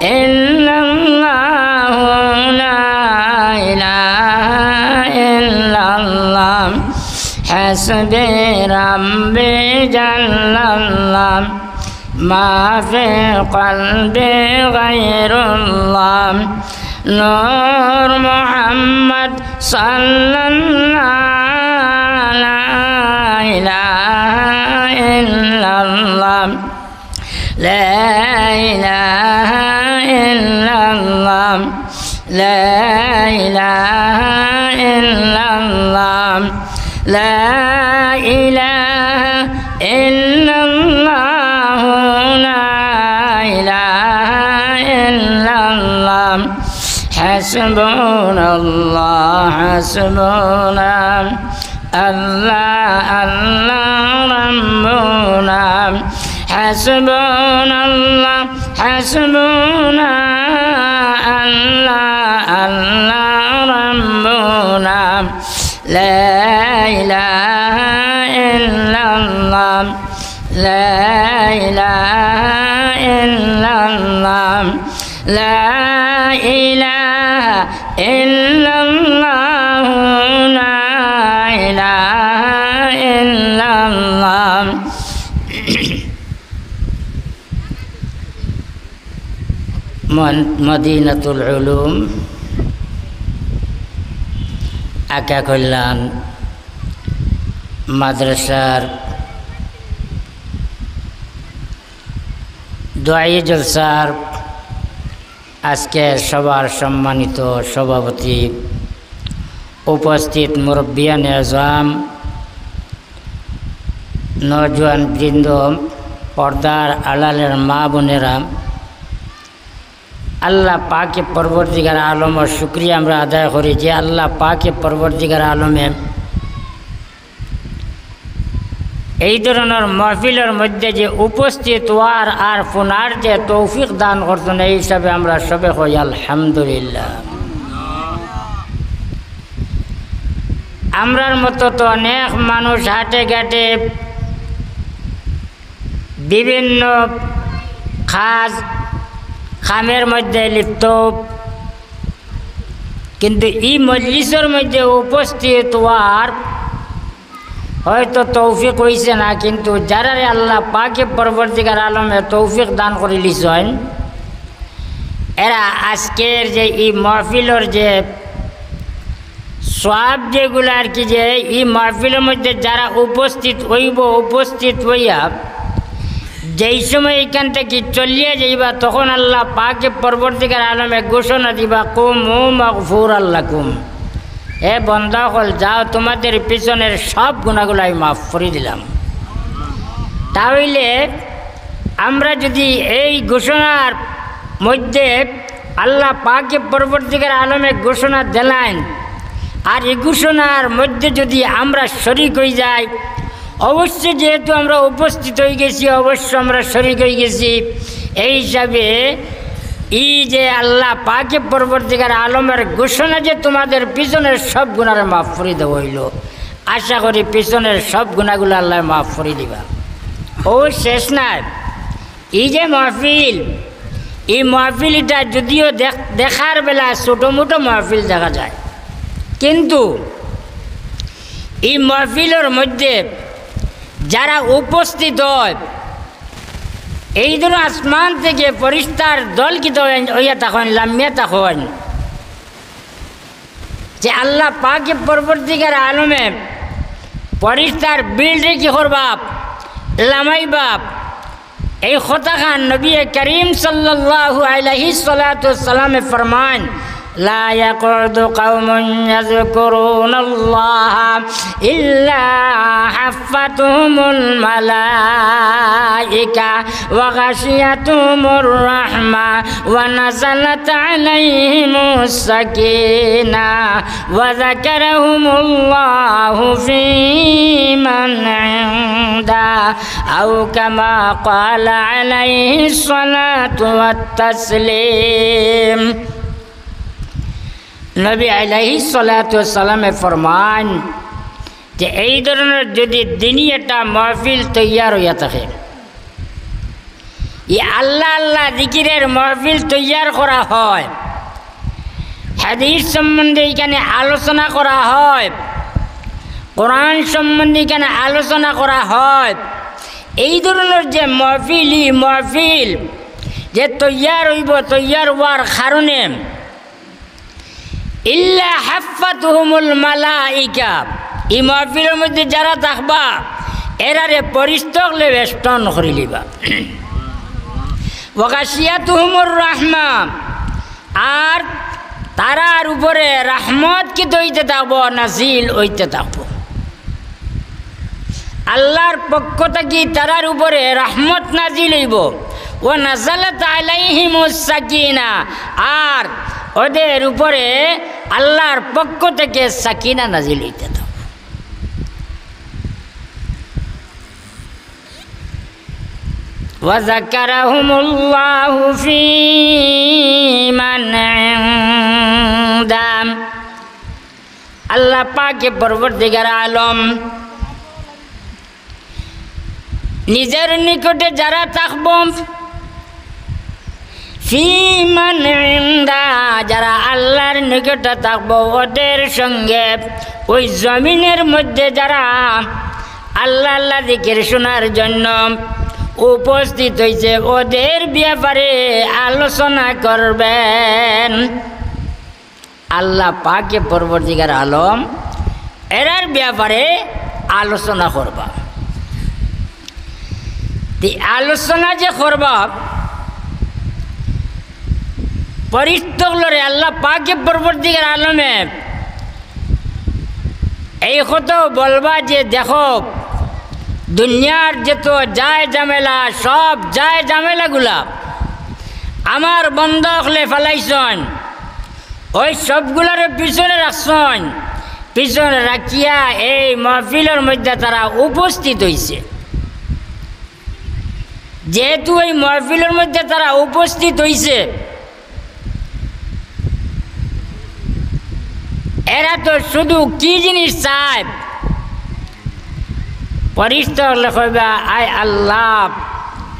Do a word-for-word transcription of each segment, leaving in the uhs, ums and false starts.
إلا الله، لا إله إلا الله. حسبي ربي جل الله، ما في قلبي غير الله. نور محمد صلى الله، لا إله إلا الله. لا إله إلا الله، لا إله إلا الله، لا إله إلا الله، لا إله إلا الله. حسبنا الله، حسبنا الله، الله ربنا. حسبنا الله، حسبنا الله، الله ربنا. لا إله إلا الله، لا إله إلا الله، لا إله إلا الله، لا إله إلا الله. মন-, মদিনাতুল উলুম আকা কল্যাণ মাদ্রাসার দোয়াই জলসার আজকের সভার সম্মানিত সভাপতি, উপস্থিত মুরব্বিয়ানে আজম, নওজোয়ান বৃন্দ, পর্দার আড়ালের মা বোনেরা, আল্লাহ পাকে পরওয়ারদিগার আলমর শুকরিয়া আমরা আদায় করি যে আল্লাহ পাকে পরওয়ারদিগার আলমে এই ধরনের মাহফিলর মধ্যে যে উপস্থিত অওয়ার আর ফোনার যে তৌফিক দান করছইন, এই হিসাবে আমরা সবে কই আলহামদুলিল্লাহ। আমরার মতো তো অনেক মানুষ হাটে ঘাটে বিভিন্ন কাজ কামের মধ্যে লিপ্ত, কিন্তু ই মজলিসর মধ্যে উপস্থিত অওয়ার হয়তো তৌফিক অইছে না, কিন্তু যারারে আল্লাহ পাকে পরওয়ারদিগার আলমে তৌফিক দান করিলিছইন, এরা আজকের যে ই মাহফিলর যে সওয়াব যেগুলা আর কি, যে ই মাহফিলর মধ্যে যারা উপস্থিত অইবো, উপস্থিত অইয়া যেই সময় ইখান থাকি চলিয়া যাইবা, তখন আল্লাহ পাকে পরওয়ারদিগার আলমে ঘোষণা দিবা, "কুমু মাগফুরাল লাকুম।" হে বন্দা অকল, যাও, তোমাদের পিছনের সব গুনাহগুলা আমি মাফ করি দিলাম। তাহলে আমরা যদি এই ঘোষণার মধ্যে আল্লাহ পাকে পরওয়ারদিগার আলমে ঘোষণা দিলাইন, আর এই ঘোষণার মধ্যে যদি আমরা শরিক অই যাই, অবশ্যই যেহেতু আমরা উপস্থিত অই গেছি, অবশ্য আমরা শরিক অই গেছি, এই হিসাবে ই যে আল্লাহ পাকে পরওয়ারদিগার আলমের ঘোষণা যে তোমাদের পিছনের সব গুনারে মাফ করি দেওয়া অইলো, আশা করি পিছনের সব গুনাগুলা আল্লায় মাফ করি দিবা। অউ শেষ নায়, ই যে মাহফিল, ই মাহফিল ইটা যদিও দেখ-, দেখার বেলা ছোটো মোটো মাহফিল দেখা যায়, কিন্তু ই মাহফিলর মধ্যে যারা উপস্থিত অয়, এই ধরো আসমান থাকি ফিরিস্তার দল কিতা অইয়া থাকইন, লামিয়া থাকইন। যে আল্লাহ পাকে পরওয়ারদিগার আলমে ফিরিস্তার ভিড়রে কি করবা, লামাইবা। এই কথাখান নবী করিম সাল্লাল্লাহু আলাইহি সালাতু ওয়াসাল্লামে ফরমাইন, لا يقعد قوم يذكرون الله إلا حفتهم الملائكة وغشيتهم الرحمة ونزلت عليهم السكينة وذكرهم الله فيمن عنده أو كما قال عليه الصلاة والتسليم. নবী আলাইহিস সালাতু ওয়াসসালামে ফরমাইন যে এই ধরনের যদি দিনি একটা মাহফিল তৈয়ার অইয়া থাকে, ই আল্লাহ আল্লাহ জিকিরের মহফিল তৈয়ার করা হয়, হাদিস সম্বন্ধে এখানে আলোচনা করা হয়, কোরআন সম্বন্ধে এখানে আলোচনা করা হয়, এই ধরনের যে মহফিল, ই মহফিল যে তৈয়ার হইব, তৈয়ার হওয়ার কারণে ইল্লা হাফফাতুহুমুল মালাইকা, ই মাহফিলর মধ্যে যারা থাকবা, এরারে ফিরিস্তা অকলে বেষ্টন করি লিবা। ওয়া গাশিয়াতুহুমুর রাহমা, আর তারার উপরে রহমত কিতা অইতে থাকবো? নাজিল অইতে থাকবো। আল্লাহর পক্ষ থাকি তারার উপরে রহমত নাজিল অইবো। ওয়া নাজালাত আলাইহিমুস সাকিনা, আর ওদের উপরে আল্লাহর পক্ষ থেকে সাকিনা নাজিল অইতে থাকবো। ওয়া যাকারাহুমুল্লাহু ফীমান ইনদা। আল্লাহ পাকে পরওয়ারদিগার আলম নিজের নিকটে যারা থাকবো, ফীমান ইনদা, যারা আল্লাহর নিকটে থাকবো, ওদের সঙ্গে ওই জমিনের মধ্যে যারা আল্লাহ আল্লাহ জিকির শোনার জন্য উপস্থিত হইছে, ওদের ব্যাপারে আলোচনা করবেন। আল্লাহ পাকে পরওয়ারদিগার আলম এরার ব্যাপারে আলোচনা করবা। তে আলোচনা যে করবা, ফিরিস্তা অকলরে আল্লাহ পাকে পরওয়ারদিগার আলমে এই কথা বলবা যে, দেখো, দুনিয়ার যত যায় ঝামেলা, সব যায় ঝামেলাগুলা আমার বন্দা অকলে ফালাইছইন, ওই সবগুলারে পিছনে রাখছইন, পিছনে রাখিয়া এই মাহফিলর মধ্যে তারা উপস্থিত হইছে। যেহেতু এই মাহফিলর মধ্যে তারা উপস্থিত হইছে, এরা তো শুধু কি জিনিস চায়? ফিরিস্তা অকলে কইবা, আয় আল্লাহ,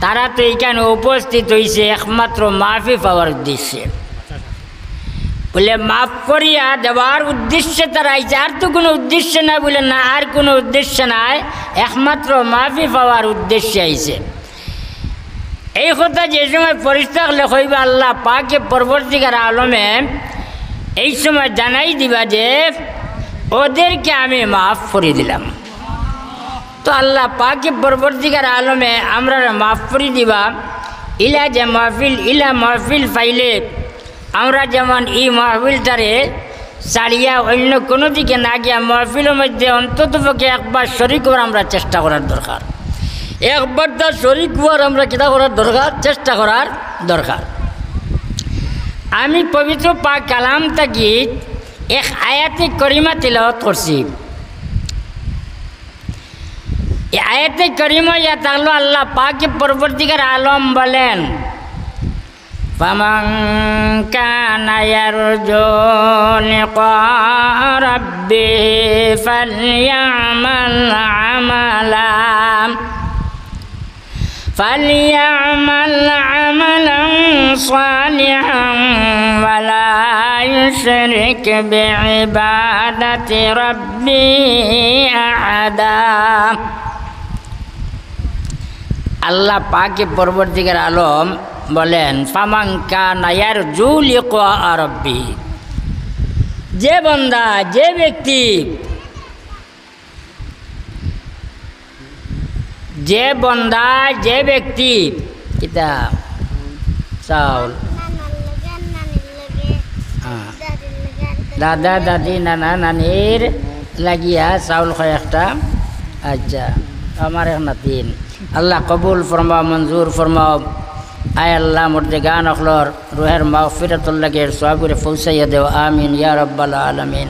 তারা তো এখানে উপস্থিত হইছে একমাত্র মাফি পাওয়ার উদ্দেশ্যে। বলে, মাফ করিয়া দেওয়ার উদ্দেশ্যে তারা আইছে, আর তো কোনো উদ্দেশ্য নাই। বলে, না, আর কোনো উদ্দেশ্য নাই, একমাত্র মাফি পাওয়ার উদ্দেশ্যে আইছে। এই কথা যে সময় ফিরিস্তা অকলে কইবা, আল্লাহ পাকে পরওয়ারদিগার আলমে এই সময় জানাই দিবা যে, ওদেরকে আমি মাফ করি দিলাম। তো আল্লাহ পাকে পরওয়ারদিগার আলমে আমরারে মাফ করি দিবা। ইলা যে মাহফিল, ইলা মাহফিল পাইলে আমরা যেমন ই মাহফিলটারে ছাড়িয়া অন্য কোনো দিকে না গিয়া মাহফিলর মধ্যে অন্তত পক্ষে একবার শরিক হওয়ার আমরা চেষ্টা করার দরকার। একবার তার শরিক হওয়ার আমরা কিতা করার দরকার? চেষ্টা করার দরকার। আমি পবিত্র পাক কালাম থাকি এক আয়াতে করিমা তিলাওয়াত করছি। এই আয়াতে করিমা ইয়া থাকলো, আল্লাহ পাকে পরওয়ারদিগার আলম বলেন, فمن كان يرجو لقاء ربه فليعمل عملا، فليعمل عملا صالحا ولا يشرك بعبادة ربه أحدا। আল্লাহ পাকে পরওয়ারদিগার আলম বলেন, ফামান কানা ইয়ারজু লিকা রাব্বিহি, যে বন্দা, যে ব্যক্তি, যে বন্দা, যে ব্যক্তি, কিতা চাউল, হ্যাঁ, দাদা দাদি নানা নানির লাগিয়া চাউল কয়েকটা। আচ্ছা, আমার এক নাতিন, আল্লাহ কবুল ফরমাও, মঞ্জুর ফরমাও। আয় আল্লাহ, মুর্দেগান অকলর রুহের মাগফিরাতর লাগি সওয়াবরে পৌঁছাইয়া দেও, আমিন ইয়া রাব্বাল আলামিন।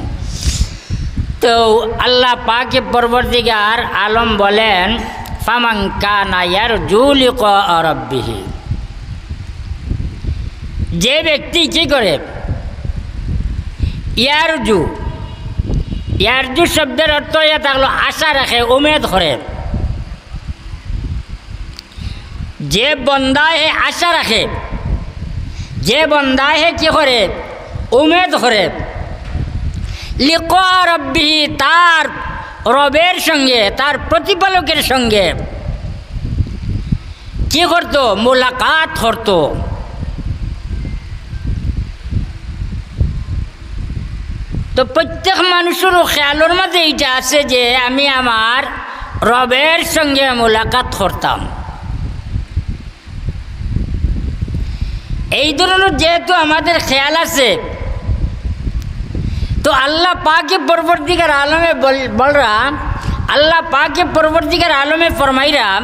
তো আল্লাহ পাকে পরওয়ারদিগার আলম বলেন, ফামান কানা ইয়ারজু লিকা রাব্বিহি, যে ব্যক্তি কি করে? ইয়ারজু, ইয়ারজু শব্দের অর্থ ইয়া থাকলো আশা রাখে, উমেদ করে। যে বন্দায় হে আশা রাখে, যে বন্দায় হে কি করে, উমেদ করে, লিকা রব্বিহি, তার রবের সঙ্গে, তার প্রতিপালকের সঙ্গে কি করতো? মোলাকাত করতো। তো প্রত্যেক মানুষেরও খেয়ালর মাঝে এইটা আছে যে আমি আমার রবের সঙ্গে মোলাকাত করতাম। এই ধরনের যেহেতু আমাদের খেয়াল আছে, তো আল্লাহ পাকে পরবর্তীকার আলমে বল-, বলরা, আল্লাহ পাকে পরবর্তীকার আলমে ফরমাইরা,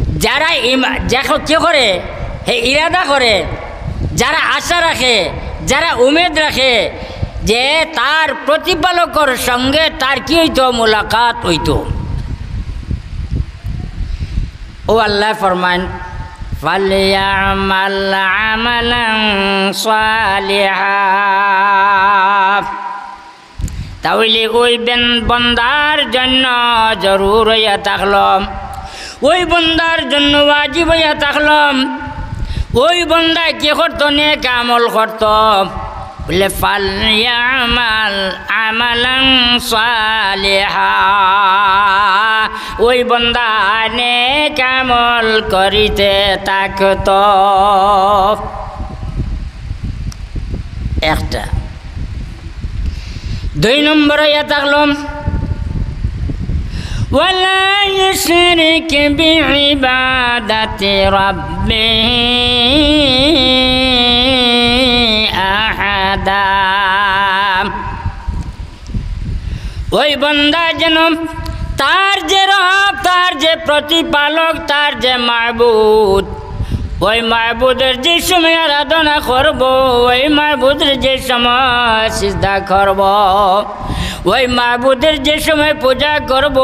যারা ইমা-, দেখো, কি করে, হে ইরাদা করে, যারা আশা রাখে, যারা উমেদ রাখে যে তার প্রতিপালকর সঙ্গে তার কি হইতো, মোলাকাত হইতো। ও আল্লাহ ফরমান, "ফালইয়ামাল আমালান সালিহা।" তাহলে ওই বেন-, বন্দার জন্য জরুর হইয়া থাকলো, ওই বন্দার জন্য ওয়াজিব হইয়া থাকলো, ওই বন্দা কি করতো? নেক আমল করতো। বলে, "ফালইয়ামাল আমালান সালিহা।" ওই বন্দা নেক আমল করিতে থাকতো। একটা। দুই নম্বর হইয়া থাকলো, "ওয়ালা ইউশরিক বিইবাদাতি রাব্বিহি আহাদা।" ওই বন্দা যেন তার যে রব, তার যে প্রতিপালক, তার যে মাবুদ, ওই মাবুদের যে সময় আরাধনা করব, ওই মাবুদের যে সময় সিজদা করব, ওই মাবুদের যে সময় পূজা করব,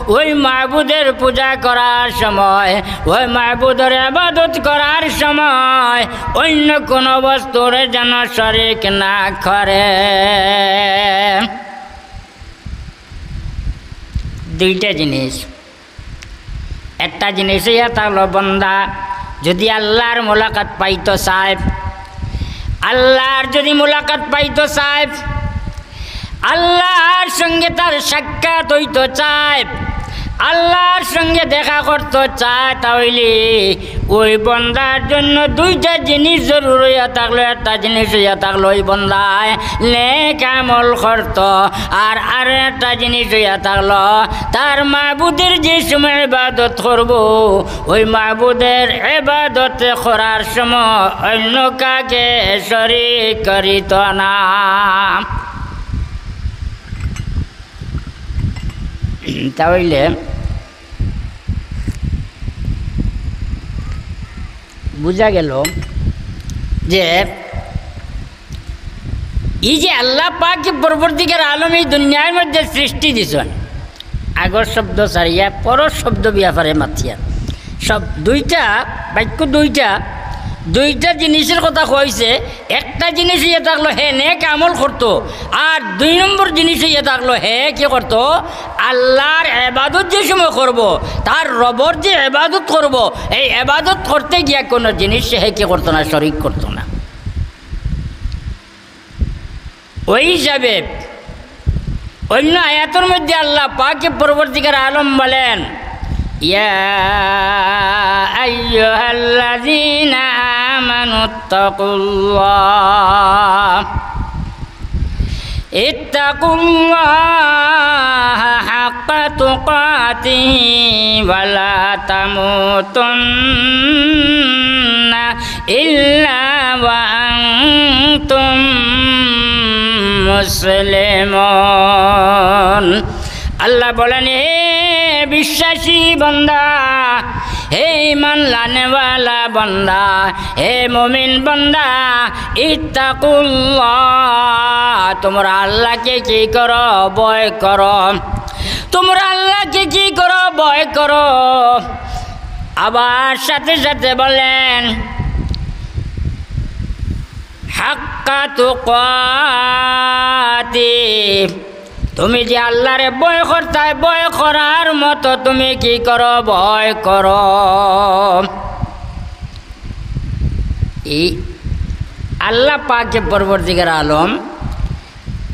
ওই মাবুদের পূজা করার সময়, ওই মাবুদের ইবাদত করার সময় অন্য কোনো বস্তুরে যেন শরিক না করে। দুইটা জিনিস। একটা জিনিস ইয়া থাকলো, বন্দা যদি আল্লাহর মোলাকাত পাইতো চায়, আল্লাহর যদি মোলাকাত পাইতো চায়, আল্লাহর সঙ্গে তার সাক্ষাৎ হইতো চায়, আল্লাহর সঙ্গে দেখা করতো চায়, তাহলে ওই বন্দার জন্য দুইটা জিনিস জরুর হইয়া থাকলো। একটা জিনিস হইয়া থাকলো, ওই বন্দায় নেক আমল করতো, আর, আর একটা জিনিস হইয়া থাকলো, তার মাবুদের যে সময় ইবাদত করব, ওই মাবুদের ইবাদত করার সময় অন্য কাকে শরিক করিত না। তাহলে বুঝা গেল যে এই যে আল্লাহ পাক যে পরবর্তীকার আলম এই দুনিয়ার মধ্যে সৃষ্টি দিছইন, আগর শব্দ ছাড়িয়া পরর শব্দ ব্যাপারে মাতিয়া, সব দুইটা বাক্য, দুইটা, দুইটা জিনিসের কথা কইছে। একটা জিনিস হইয়া থাকলো হে নেক আমল করতো, আর দুই নম্বর জিনিস হইয়া থাকলো হে কি করতো? আল্লাহর ইবাদত যে সময় করব, তার রবর যে ইবাদত করব, এই ইবাদত করতে গিয়া কোনো জিনিস হে কি করতো না, শরিক করতো না। ওই হিসাবে অন্য আয়াতর মধ্যে আল্লাহ পাকে পরবর্তীকার আলম বলেন, "ইয়া আইয়ুহাল্লাযীনা আমানুত্তাকুল্লাহ, ইত্তাকুল্লাহা হাক্কা তুকাতিহি ওয়া লা তামুতুন্না ইল্লা ওয়া আনতুম মুসলিমুন।" আল্লাহ বলেন, হে বিশ্বাসী বান্দা, হে ঈমান লানেওয়ালা বান্দা, হে মুমিন বান্দা, ইত্তাকুল্লাহ, তোমরা আল্লাহকে কি করো? ভয় করো। তোমরা আল্লাহকে কি করো? ভয় করো। আবার সাথে সাথে বলেন, হাক্কা তুকাতি, তুমি যে আল্লাহরে ভয় করতায়, ভয় করার মতো তুমি কি করো? ভয় করো। এই আল্লাহ পাকে পরওয়ারদিগার আলম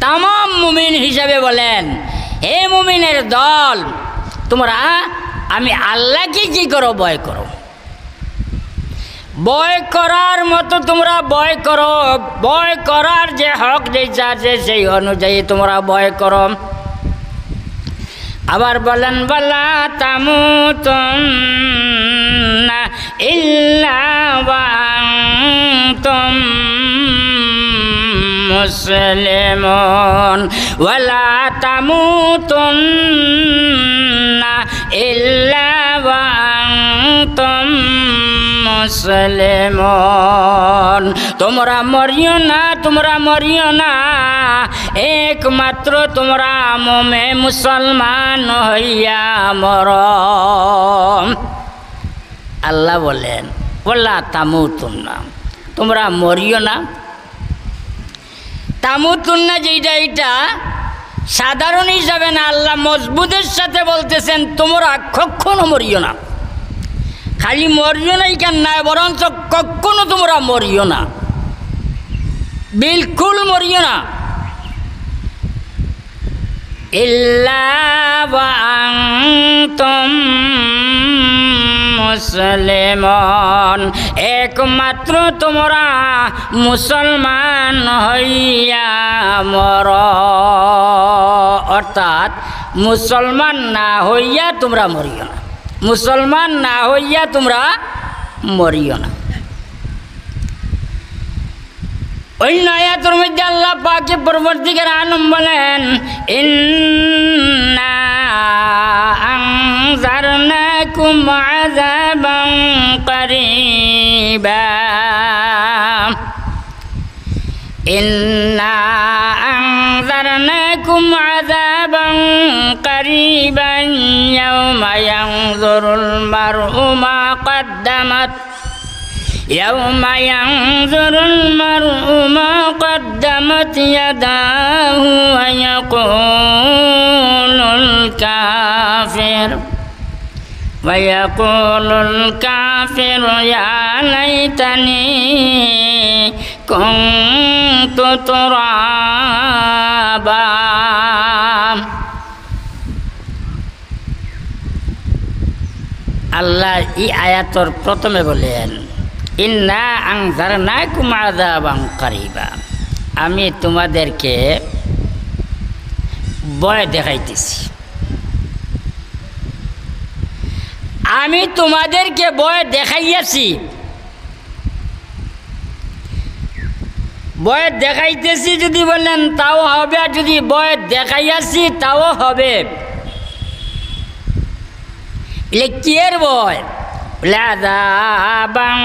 তামাম মুমিন হিসাবে বলেন, "হে মুমিনের দল, তোমরা আমি আল্লাহকে কি করো? ভয় করো।" ভয় করার মতো তোমরা ভয় করো, ভয় করার যে হক যেইটা আছে সেই অনুযায়ী তোমরা ভয় করো। আবার বলেন, "ওয়ালা তামুতুন্না ইল্লা ওয়া আনতুম মুসলিমুন, ওয়ালা তামুতুন্না ইল্লা ওয়া আনতুম মুসলিমুন।" তোমরা মরিও না, তোমরা মরিও না, একমাত্র তোমরা মোমে মুসলমান হইয়া মরো। আল্লাহ বলেন, "ওয়ালা তামুতুন্না", তোমরা মরিও না। তামুতুন্না যেইটা, এইটা সাধারণ হিসাবে না, আল্লাহ মজবুতের সাথে বলতেছেন, "তোমরা কখনো মরিও না।" খালি মরিও না ইখান নায়, বরঞ্চ কখনো তোমরা মরিও না, বিলকুল মরিও না। ইল্লা ওয়া আনতুম মুসলিমুন, একমাত্র তোমরা মুসলমান হইয়া মরো। অর্থাৎ মুসলমান না হইয়া তোমরা মরিও না, মুসলমান না হইয়া তোমরা মরিও না। অন্য আয়াতর মধ্যে আল্লাহ পাকে পরওয়ারদিগার আলম বলেন, "ইন্না আনজারনাকুম আযাবান কারীবা।" إنا أنذرناكم عذابا قريبا يوم ينظر المرء ما قدمت يوم ينظر المرء ما قدمت يداه ويقول الكافر ويقول الكافر يا ليتني كنت ترابا। আল্লাহ এই আয়াতর প্রথমে বলেন, "ইন্না আনজারনাকুম আযাবান কারীবা", আমি তোমাদেরকে ভয় দেখাইতেছি, আমি তোমাদেরকে ভয় দেখাইয়াছি। ভয় দেখাইতেছি যদি বলেন, তাও হবে, আর যদি ভয় দেখাইয়াছি, তাও হবে। বলে, "কিয়ের ভয়?" বলে, "আযাবান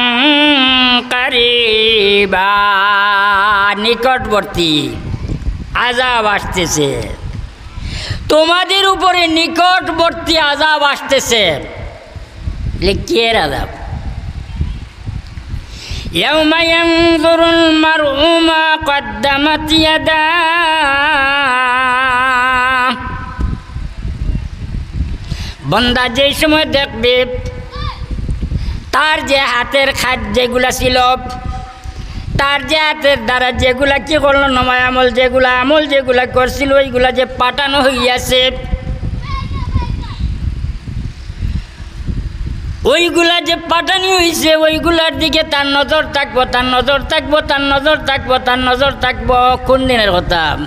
কারীবা, নিকটবর্তী আযাব আসতেছে, তোমাদের উপরে নিকটবর্তী আযাব আসতেছে।" বলে, "কিয়ের আযাব?" يوم ينظر المرء ما قدمت يداه। বন্দা যেই সময় দেখবে, তার যে হাতের কাজ যেগুলা ছিল, তার যে হাতের দ্বারা যেগুলা কি করলো, নমায় আমল যেগুলা, আমল যেগুলা করছিল, ওইগুলা যে পাঠানো হইয়াছে, ওইগুলা যে পাঠানি হইছে, ওইগুলার দিকে তার নজর থাকবো, তার নজর থাকবো, তার নজর থাকবো, তার নজর থাকবো। কোন দিনের কথা?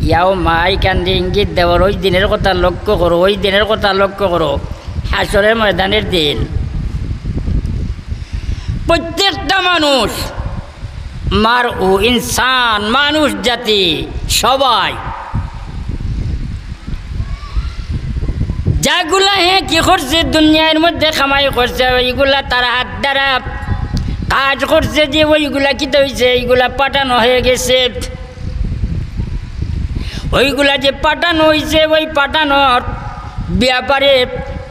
ইয়াও মাই কান্দি ইঙ্গিত দেওয়ার, ওই দিনের কথা লক্ষ্য করো, ওই দিনের কথা লক্ষ্য করো, হাশরের ময়দানের দিন। প্রত্যেকটা মানুষ, মার ও ইনসান, মানুষ জাতি, সবাই যেগুলা হে কি করছে, দুনিয়ার মধ্যে কামাই করছে, ওইগুলা তার হাত দ্বারা কাজ করছে যে, ওইগুলা কিতা হইছে, এইগুলা পাঠানো হয়ে গেছে। ওইগুলা যে পাঠানো হইছে, ওই পাঠানোর ব্যাপারে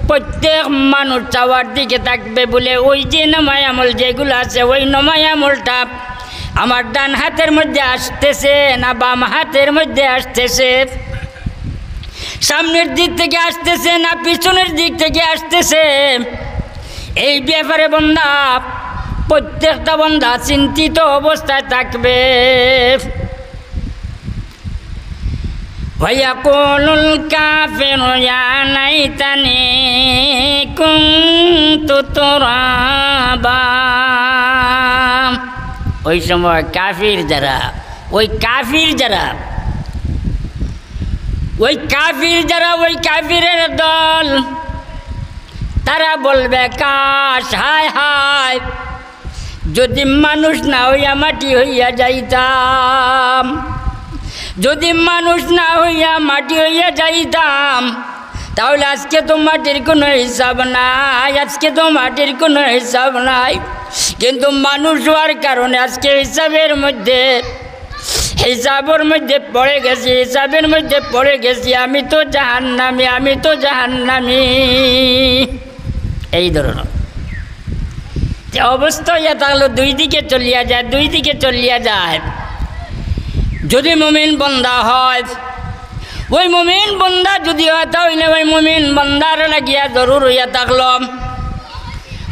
প্রত্যেক মানুষ চাওয়ার দিকে থাকবে বলে, ওই যে নমায় আমল যেগুলা আছে, ওই নমায় আমলটা আমার ডান হাতের মধ্যে আসতেছে না বাম হাতের মধ্যে আসতেছে, সামনের দিক থেকে আসতেছে না পিছনের দিক থেকে আসতেছে, এই ব্যাপারে বন্দা, প্রত্যেকটা বন্দা চিন্তিত অবস্থায় থাকবে। ويقول الكافر يا ليتني كنت ترابا। ওই সময় কাফির যারা, ওই কাফির যারা, ওই কাফির যারা, ওই কাফিরের দল, তারা বলবে, "কাশ, হায় হায়, যদি মানুষ না হইয়া মাটি হইয়া যাইতাম, যদি মানুষ না হইয়া মাটি হইয়া যাইতাম, তাহলে আজকে তো মাটির কোনো হিসাব নাই, আজকে তো মাটির কোনো হিসাব নাই। কিন্তু মানুষ হওয়ার কারণে আজকে হিসাবের মধ্যে, হিসাবের মধ্যে পড়ে গেছি, হিসাবের মধ্যে পড়ে গেছি, আমি তো জাহান্নামী, আমি তো জাহান্নামী।" এই ধরনের যে অবস্থা হইয়া থাকলো, দুই দিকে চলিয়া যায়, দুই দিকে চলিয়া যায়। যদি মুমিন বন্দা হয়, ওই মুমিন বন্দা যদি হয়, তাহলে ওই মুমিন বন্দার লাগিয়া জরুর হইয়া থাকলো।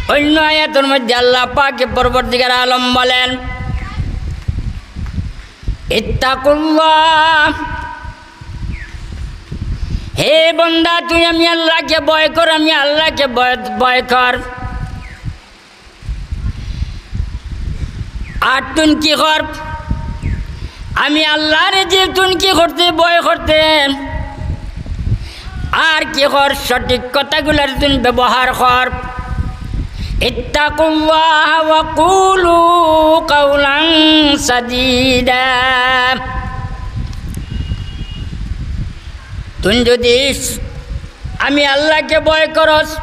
অন্য আয়াতের মধ্যে আল্লাহ পাকে পরবর্তীকার আলম বলেন, "ইত্তাকুল্লাহ, হে বন্দা, তুই আমি আল্লাহকে ভয় কর, আমি আল্লাহকে ভয়, ভয় কর।" আর তুই কি কর? আমি আল্লাহরে যে তুই কি করতে, ভয় করতে, আর কি কর, সঠিক কথাগুলার তুই ব্যবহার কর। ইত্তাকুল্লাহ ওয়া কুলু কাওলান সাদীদা। তুই যদি আমি আল্লাহকে ভয় করস,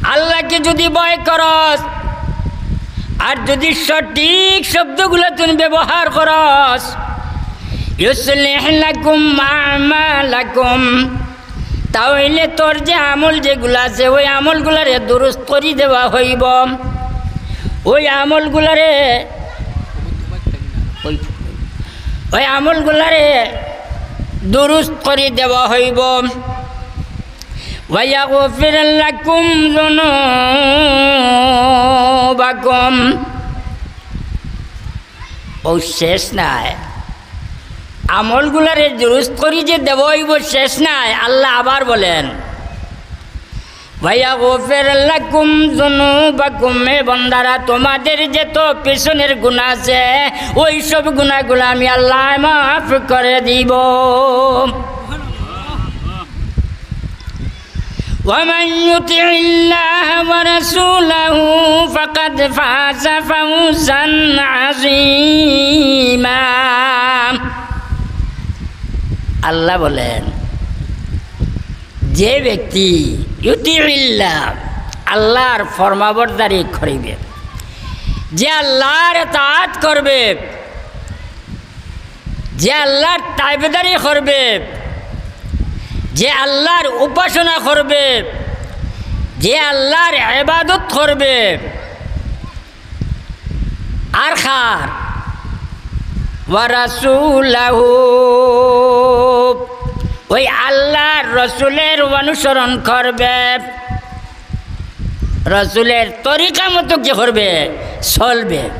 আল্লাহকে যদি ভয় করস, আর যদি সঠিক শব্দগুলা তুই ব্যবহার করস, ইউসলিহ লাকুম আমালাকুম, তাহলে তোর যে আমল যেগুলা আছে, ওই আমলগুলারে দুরুস্ত করি দেওয়া হইব। ওই আমলগুলারে, ওই, ওই আমলগুলারে দুরুস্ত করি দেওয়া হইব। ওয়া ইয়াগফির লাকুম যুনুবাকুম। ও শেষ নাই, আমলগুলারে দুরুস্ত করি যে দেওয়া হইব, শেষ নাই। আল্লাহ আবার বলেন, "ওয়া ইয়াগফির লাকুম যুনুবাকুম", এ বন্দারা, তোমাদের যত পিছনের গুনাহ আছে, ওই সব গুনাহগুলো আমি আল্লাহ মাফ করে দিব। ومن يطع الله ورسوله فقد فاز فوزا عظيما। আল্লাহ বলেন, যে ব্যক্তি ইউতিউল্লাহ, আল্লাহর ফরমাবরদারি করিবে, যে আল্লাহর ইতাআত করবে, যে আল্লাহর তাবেদারি করবে, যে আল্লাহর উপাসনা করবে, যে আল্লাহর ইবাদত করবে, আর কার? ওয়া রাসূলাহু, ওই আল্লাহর রসুলের অনুসরণ করবে, রসুলের তরিকা মতো কি করবে? চলবে।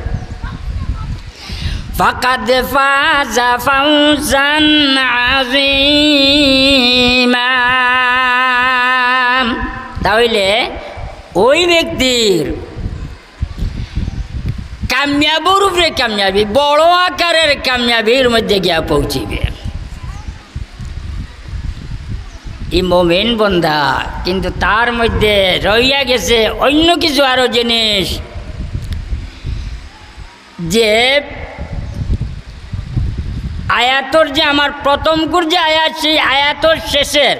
ফাকাদ ফাজা ফাউজান আযীমা। তাহলে ওই ব্যক্তির কামিয়াবির উপরে কামিয়াবি, বড় আকারের কামিয়াবির মধ্যে গিয়া পৌঁছিবে। ই মুমিন বন্দা, কিন্তু তার মধ্যে রইয়া গেছে অন্য কিছু আরো জিনিস, যে আয়াতর যে আমার প্রথমকুর যে আয়াত, সেই আয়াতর শেষের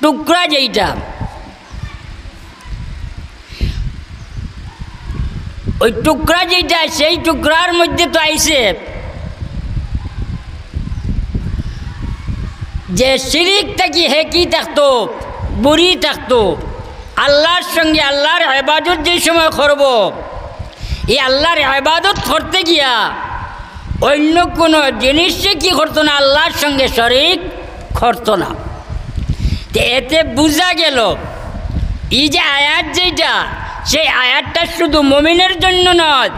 টুকরা যেইটা, ওই টুকরা যেইটা, সেই টুকরার মধ্যে তো আইছে যে শিরিক থাকি হে কি থাকতো, বুরি থাকতো, আল্লাহর সঙ্গে আল্লাহর ইবাদত যে সময় করব, এই আল্লাহর ইবাদত করতে গিয়া অন্য কোনো জিনিসে কি করতো না, আল্লাহর সঙ্গে শরিক করতো না। তে এতে বুঝা গেল, এই যে আয়াত যেটা, সেই আয়াতটা শুধু মুমিনের জন্য নয়,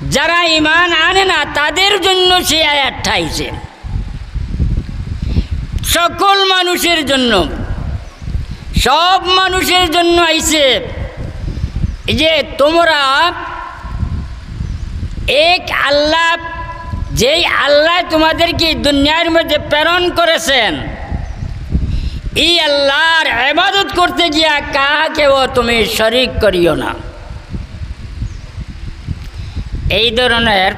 যারা ঈমান আনে না তাদের জন্য সেই আয়াতটা আইছে। সকল মানুষের জন্য, সব মানুষের জন্য আইছে। এই যে তোমরা এক আল্লাহ, যেই আল্লাহ তোমাদেরকে দুনিয়ার মধ্যে প্রেরণ করেছেন, এই আল্লাহর ইবাদত করতে গিয়া কাহাকেও তুমি শরিক করিও না। এই ধরনের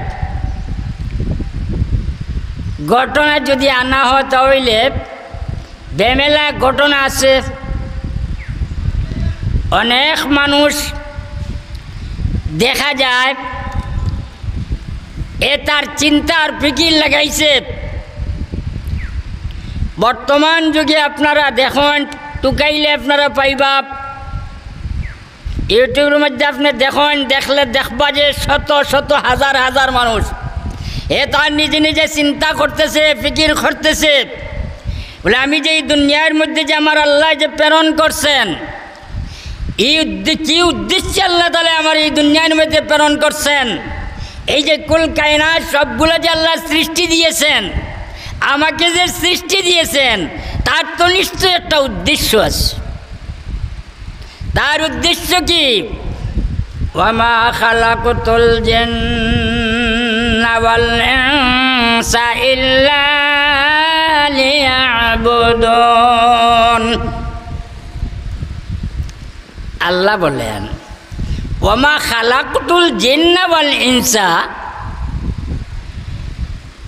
ঘটনা যদি আনা হয়, তাহলে বেমেলা ঘটনা আছে। অনেক মানুষ দেখা যায়, এ তার চিন্তার ফিকির লাগাইছে। বর্তমান যুগে আপনারা দেখইন, টুকাইলে আপনারা পাইবা, YouTube-র মধ্যে আপনি দেখইন, দেখলে দেখবা যে শত শত হাজার হাজার মানুষ এ তার নিজে নিজে চিন্তা করতেছে, ফিকির করতেছে, বলে, "আমি যে এই দুনিয়ার মধ্যে যে আমার আল্লাহ যে প্রেরণ করছেন, এই উদ্দে-, কি উদ্দেশ্যে আল্লাহ তাআলা আমার এই দুনিয়ার মধ্যে প্রেরণ করছেন? এই যে কুল কায়নাত সবগুলো যে আল্লাহ সৃষ্টি দিয়েছেন, আমাকে যে সৃষ্টি দিয়েছেন, তার তো নিশ্চয় একটা উদ্দেশ্য আছে।" তার উদ্দেশ্য কি? "ওয়ামা খালাকতুল জিন্না ওয়াল ইনসা ইল্লা লিয়াবুদুন।" আল্লাহ বলেন, "ওয়ামা খালাকতুল জিন্না ওয়াল ইনসা",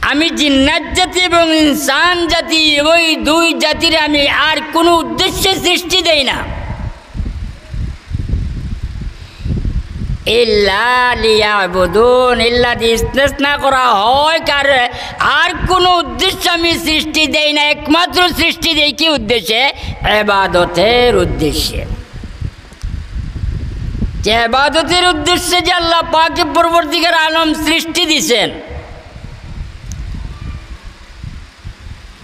আমি জিন্নাত জাতি এবং ইনসান জাতি, ওই দুই জাতির আমি আর কোনো উদ্দেশ্যে সৃষ্টি দেই না। ইল্লা লিয়াবুদুন, ইল্লা দিয়ে ইস্তেসনা করা হয়, কার আর কোনো উদ্দেশ্যে আমি সৃষ্টি দেই না, একমাত্র সৃষ্টি দেই কি উদ্দেশ্যে? ইবাদতের উদ্দেশ্যে। যে ইবাদতের উদ্দেশ্যে যে আল্লাহ পাকে পরবর্তীকার আলম সৃষ্টি দিছেন,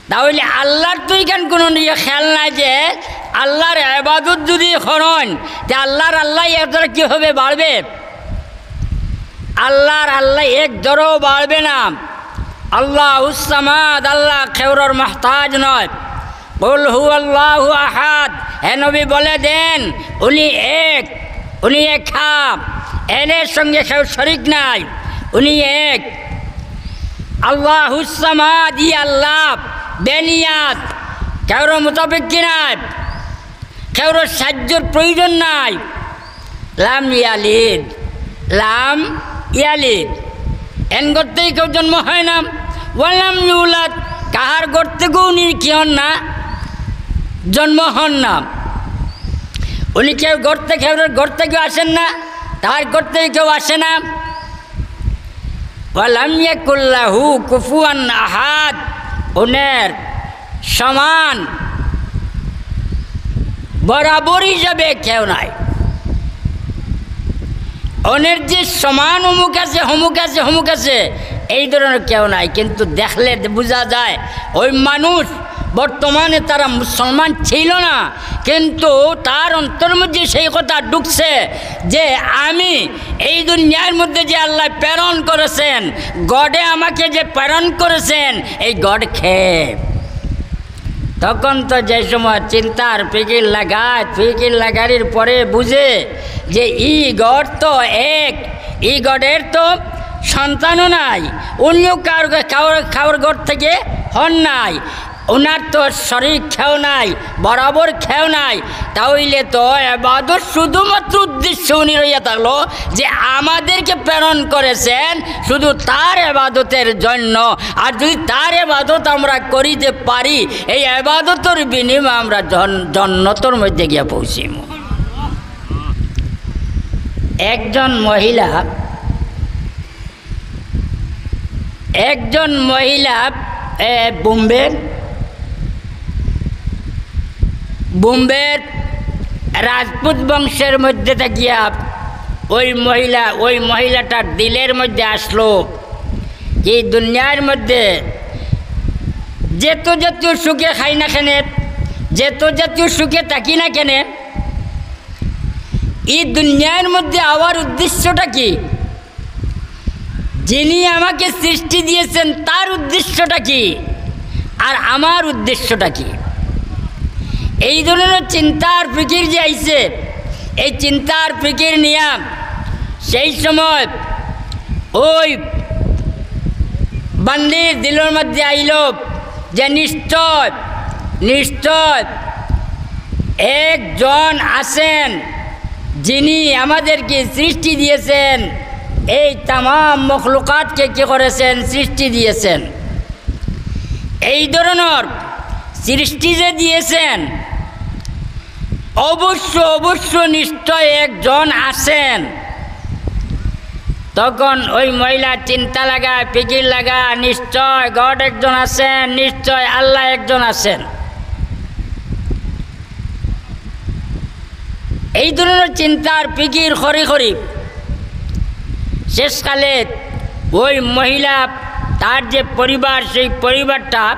তাহলে আল্লাহর তো এখান কোনো ইয়ে খেয়াল নাই যে আল্লাহর ইবাদত যদি করইন, তে আল্লাহর আল্লাহ এর দ্বারা কি হবে? বাড়বে? আল্লাহর আল্লাহ এক দ্বারাও বাড়বে না। আল্লাহুস সামাদ, আল্লাহ কেউরর মুহতাজ নয়। কুল হুয়াল্লাহু আহাদ, হে নবী বলে দেন, উনি এক, উনি একা, এনের সঙ্গে কেউ শরিক নাই, উনি এক। আল্লাহুস সামাদ, ই আল্লাহ বেনিয়াত, কেউর মোতাবেক কি নাই, কেউর সাহায্যর প্রয়োজন নাই। লাম ইয়ালিদ, লাম ইয়ালিদ, এন গর্তেই কেউ জন্ম হয় না। ওয়ালাম ইউলাদ, কাহার গর্তে কেউ উনি কি হন না, জন্ম হন না। উনি কেউ গর্তে, কেউ গর্তে কেউ আসেন না, তার গর্তে কেউ আসে না। ওয়ালাম ইয়াকুল্লাহু কুফুয়ান আহাদ, ওনের সমান বরাবর হিসাবে কেউ নাই। ওনের যে সমান অমুক আছে, হমুক আছে, হমুক আছে, এই ধরনের কেউ নাই। কিন্তু দেখলে বুঝা যায়, ওই মানুষ বর্তমানে তারা মুসলমান ছিল না, কিন্তু তার অন্তর মধ্যে সেই কথা ঢুকছে যে আমি এই দুনিয়ার মধ্যে যে আল্লাহ প্রেরণ করেছেন, গডে আমাকে যে প্রেরণ করেছেন, এই গড খে। তখন তো যে সময় চিন্তার ফিকির লাগায়, ফিকির লাগানির পরে বুঝে যে ই গড তো এক, ই গডের তো সন্তানও নাই, অন্য কারো, কারোর, কারোর গড থেকে হন নাই, ওনার তো শরিক কেউ নাই, বরাবর কেউ নাই, তাহলে তো এবাদত শুধুমাত্র উদ্দেশ্য উনি রইয়া থাকলো যে আমাদেরকে প্রেরণ করেছেন শুধু তার এবাদতের জন্য। আর যদি তার এবাদত আমরা করিতে পারি, এই এবাদতের বিনিময়ে আমরা জন-, জন্নতর মধ্যে গিয়া পৌঁছিমু। একজন মহিলা, একজন মহিলা, এ, বোম্বের, বোম্বের রাজপুত বংশের মধ্যে থাকিয়া ওই মহিলা, ওই মহিলাটার দিলের মধ্যে আসলো যে দুনিয়ার মধ্যে যেত জাতীয় সুখে খাই না কেনে, যেত জাতীয় সুখে থাকি না কেনে, এই দুনিয়ার মধ্যে আওয়ার উদ্দেশ্যটা কি? যিনি আমাকে সৃষ্টি দিয়েছেন, তার উদ্দেশ্যটা কি, আর আমার উদ্দেশ্যটা কি? এই ধরনের চিন্তার ফিকির যে আইছে, এই চিন্তার ফিকির নিয়া সেই সময় ওই বান্দির দিলর মধ্যে আইল যে নিশ্চয়, নিশ্চয় একজন আছেন যিনি আমাদেরকে সৃষ্টি দিয়েছেন, এই তামাম মখলুকাতকে কি করেছেন? সৃষ্টি দিয়েছেন। এই ধরনের সৃষ্টি যে দিয়েছেন, অবশ্য, অবশ্য নিশ্চয় একজন আছেন। তখন ওই মহিলা চিন্তা লাগা, ফিকির লাগা, নিশ্চয় God একজন আছেন, নিশ্চয় আল্লাহ একজন আছেন। এই ধরনের চিন্তার ফিকির করি করি শেষকালে ওই মহিলা, তার যে পরিবার, সেই পরিবারটা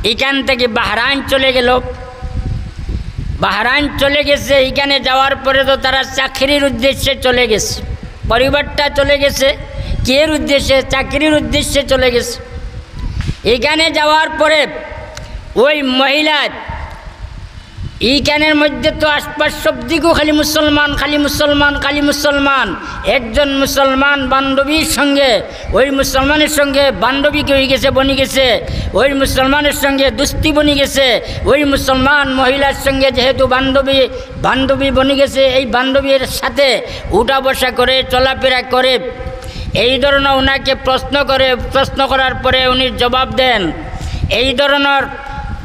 এখান থেকে বাহরাইন চলে গেল। বাহরাইন চলে গেছে, এখানে যাওয়ার পরে তো তারা চাকরির উদ্দেশ্যে চলে গেছে, পরিবারটা চলে গেছে। কিয়ের উদ্দেশ্যে? চাকরির উদ্দেশ্যে চলে গেছে। এখানে যাওয়ার পরে ওই মহিলা ইখানের মধ্যে তো আশপাশ সব দিকও খালি মুসলমান, খালি মুসলমান, খালি মুসলমান। একজন মুসলমান বান্ধবীর সঙ্গে, ওই মুসলমানের সঙ্গে বান্ধবী কি হয়ে গেছে, বনি গেছে, ওই মুসলমানের সঙ্গে দুস্তি বনি গেছে, ওই মুসলমান মহিলার সঙ্গে যেহেতু বান্ধবী, বান্ধবী বনি গেছে, এই বান্ধবীর সাথে উঠা বসা করে, চলাফেরা করে, এই ধরনের ওনাকে প্রশ্ন করে, প্রশ্ন করার পরে উনি জবাব দেন, এই ধরনের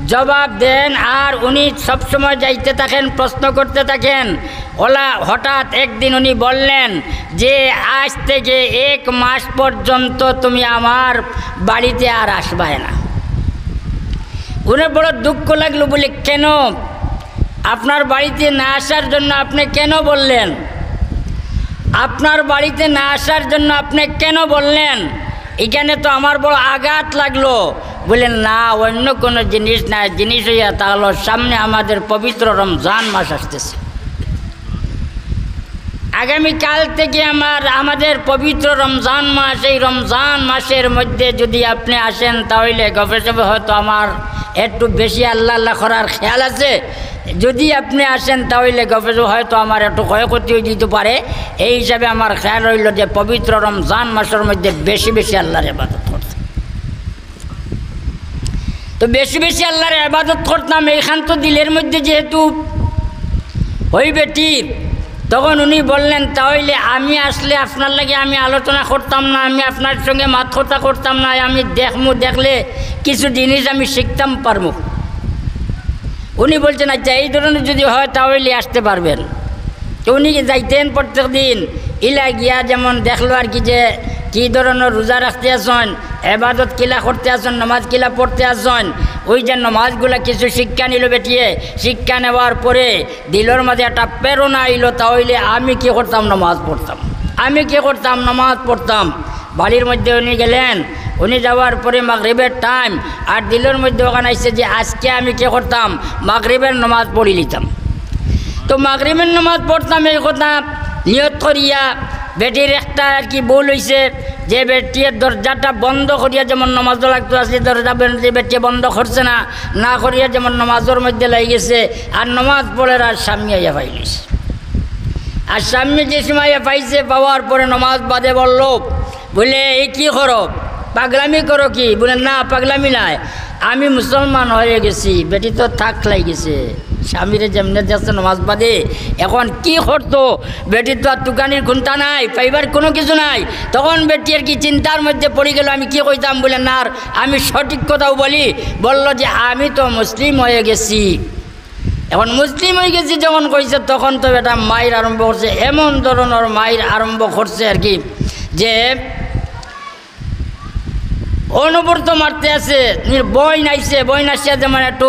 জবাব দেন। আর উনি সবসময় যাইতে থাকেন, প্রশ্ন করতে থাকেন। ওলা হঠাৎ একদিন উনি বললেন যে, "আজ থেকে এক মাস পর্যন্ত তুমি আমার বাড়িতে আর আসবায় না।" উনার বড় দুঃখ লাগলো, বলে, "কেন? আপনার বাড়িতে না আসার জন্য আপনি কেন বললেন? আপনার বাড়িতে না আসার জন্য আপনি কেন বললেন? এখানে তো আমার বড় আঘাত লাগলো।" বলে, "না, অন্য কোনো জিনিস না, জিনিস হইয়া তাহলে সামনে আমাদের পবিত্র রমজান মাস আসতেছে। আগামীকাল থেকে আমার, আমাদের পবিত্র রমজান মাস, এই রমজান মাসের মধ্যে যদি আপনি আসেন, তাহলে গফে সফে হয়তো আমার একটু বেশি আল্লাহ আল্লাহ করার খেয়াল আছে। যদি আপনি আসেন, তাহলে গফে সফে হয়তো আমার একটু ক্ষয়ক্ষতি হয়ে যেতে পারে। এই হিসাবে আমার খেয়াল রইল যে পবিত্র রমজান মাসের মধ্যে বেশি বেশি আল্লাহর ইবাদত করতে।" তো বেশি বেশি আল্লাহর ইবাদত করতাম, এইখান তো দিলের মধ্যে যেহেতু ওই বেটির, তখন উনি বললেন, "তাহলে আমি আসলে আপনার লাগে আমি আলোচনা করতাম না, আমি আপনার সঙ্গে মাত কথা করতাম না, আমি দেখমু, দেখলে কিছু জিনিস আমি শিখতাম পারমু।" উনি বলছেন, "আচ্ছা, এই ধরনের যদি হয় তাহলে আসতে পারবেন।" তো উনি যাইতেন প্রত্যেক দিন, ইলা গিয়া যেমন দেখলো আর কি, যে কি ধরনের রোজা রাখতে আছইন, এবাদত কিলা করতে আছইন, নামাজ কিলা পড়তে আছইন, ওই যে নামাজগুলা কিছু শিক্ষা নিল বেটিয়ে, শিক্ষা নেওয়ার পরে দিলর মাঝে একটা প্রেরণা আইলো, "তাহলে আমি কি করতাম? নামাজ পড়তাম। আমি কি করতাম? নামাজ পড়তাম।" বাড়ির মধ্যে উনি গেলেন, উনি যাওয়ার পরে মাগরিবের টাইম, আর দিলর মধ্যে ওখান আইছে যে আজকে আমি কি করতাম? মাগরিবের নামাজ পড়ি লিতাম। তো মাগরিবের নামাজ পড়তাম, এই কথা নিয়ত করিয়া বেটির একটা আর কি ভুল হইছে, যে বেটিয়ে দরজাটা বন্ধ করিয়া যেমন নামাজও লাগতো আছে, দরজা বে-, যে বেটিয়ে বন্ধ করছে না, না করিয়া যেমন নামাজর মধ্যে লাগি গেছে, আর নামাজ পড়ের আর স্বামী আইয়া পাইলিছে। আর স্বামী যে সময় আইয়া পাইছে, পাওয়ার পরে নামাজ বাদে বলল, বলে, "এই কি করো? পাগলামি করো কি?" বলে, "না, পাগলামি নাই, আমি মুসলমান হয়ে গেছি।" বেটি তো থাক লাই গেছে, স্বামীরে যেমনে দেখছে নামাজ বাদে, এখন কি করতো? বেটি তো আর তুকানির খুন্তা নাই, পাইবার কোনো কিছু নাই। তখন বেটি আর কি চিন্তার মধ্যে পড়ি গেল, "আমি কি কইতাম?" বলে, "না, আর আমি সঠিক কথাও বলি।" বলল যে, "আমি তো মুসলিম হয়ে গেছি।" এখন মুসলিম হয়ে গেছি যখন কইছে, তখন তো বেটা মাইর আরম্ভ করছে, এমন ধরনের মাইর আরম্ভ করছে আর কি, যে অনবরত মারতে আছে। বইন আইছে, বইন আসছে, যেমন একটু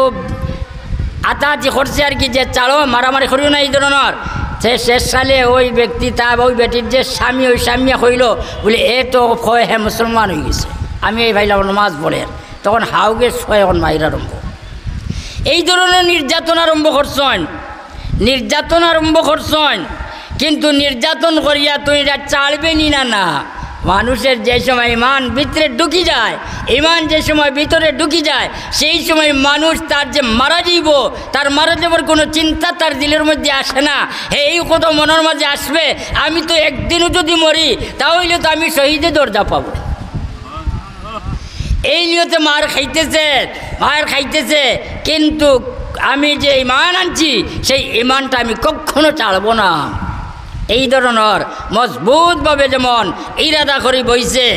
আতাআতি করছে আর কি, যে, "ছাড়ো, মারামারি করিও না", এই ধরনের। তে শেষ সালে ওই ব্যক্তি, তার ওই বেটির যে স্বামী, ওই স্বামী কইল, বলে, "এ তো কয় হে মুসলমান অই গেছে, আমি এই ভাইলা নমাজ পড়ের।" তখন হাউগে ছয় এখন মাইর আরম্ভ, এই ধরনের নির্যাতন আরম্ভ করছইন, নির্যাতন আরম্ভ করছইন। কিন্তু নির্যাতন করিয়া তুই এটা ছাড়বে নি না, না। মানুষের যে সময় ইমান ভিতরে ঢুকি যায়, ইমান যে সময় ভিতরে ঢুকি যায়, সেই সময় মানুষ তার যে মারা যাইব, তার মারা যাবার কোনো চিন্তা তার দিলের মধ্যে আসে না। হে, এই কথা মনের মাঝে আসবে, "আমি তো একদিনও যদি মরি, তা হইলে তো আমি শহীদে দরজা পাবো।" এই নিয়তে মার খাইতেছে, মার খাইতেছে, কিন্তু আমি যে ইমান আনছি, সেই ইমানটা আমি কখনো ছাড়বো না। এই ধরনের মজবুতভাবে যেমন ইরাদা করি বইছে,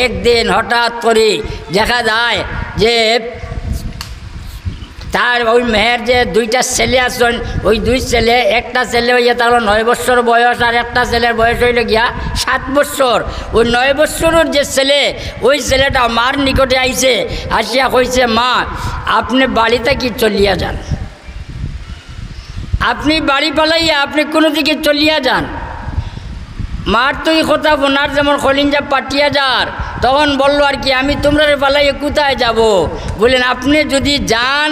একদিন হঠাৎ করি দেখা যায় যে তার ওই মেয়ের যে দুইটা ছেলে আছইন, ওই দুই ছেলে, একটা ছেলে অইয়া তার নয় বছর বয়স, আর একটা ছেলের বয়স অইল গিয়া সাত বছর। ওই নয় বছরের যে ছেলে, ওই ছেলেটা মার নিকটে আইছে, আসিয়া কইছে, "মা, আপনি বাড়ি থাকি চলিয়া যান, আপনি বাড়ি ফালাইয়া আপনি কোনো দিকে চলিয়া যান।" মার তো এই কথা হুনার যেমন কলিঞ্জা ফাটিয়া যার, তখন বলল আর কি, "আমি তোমরারে ফালাইয়া কোথায় যাব?" বললেন, "আপনি যদি যান,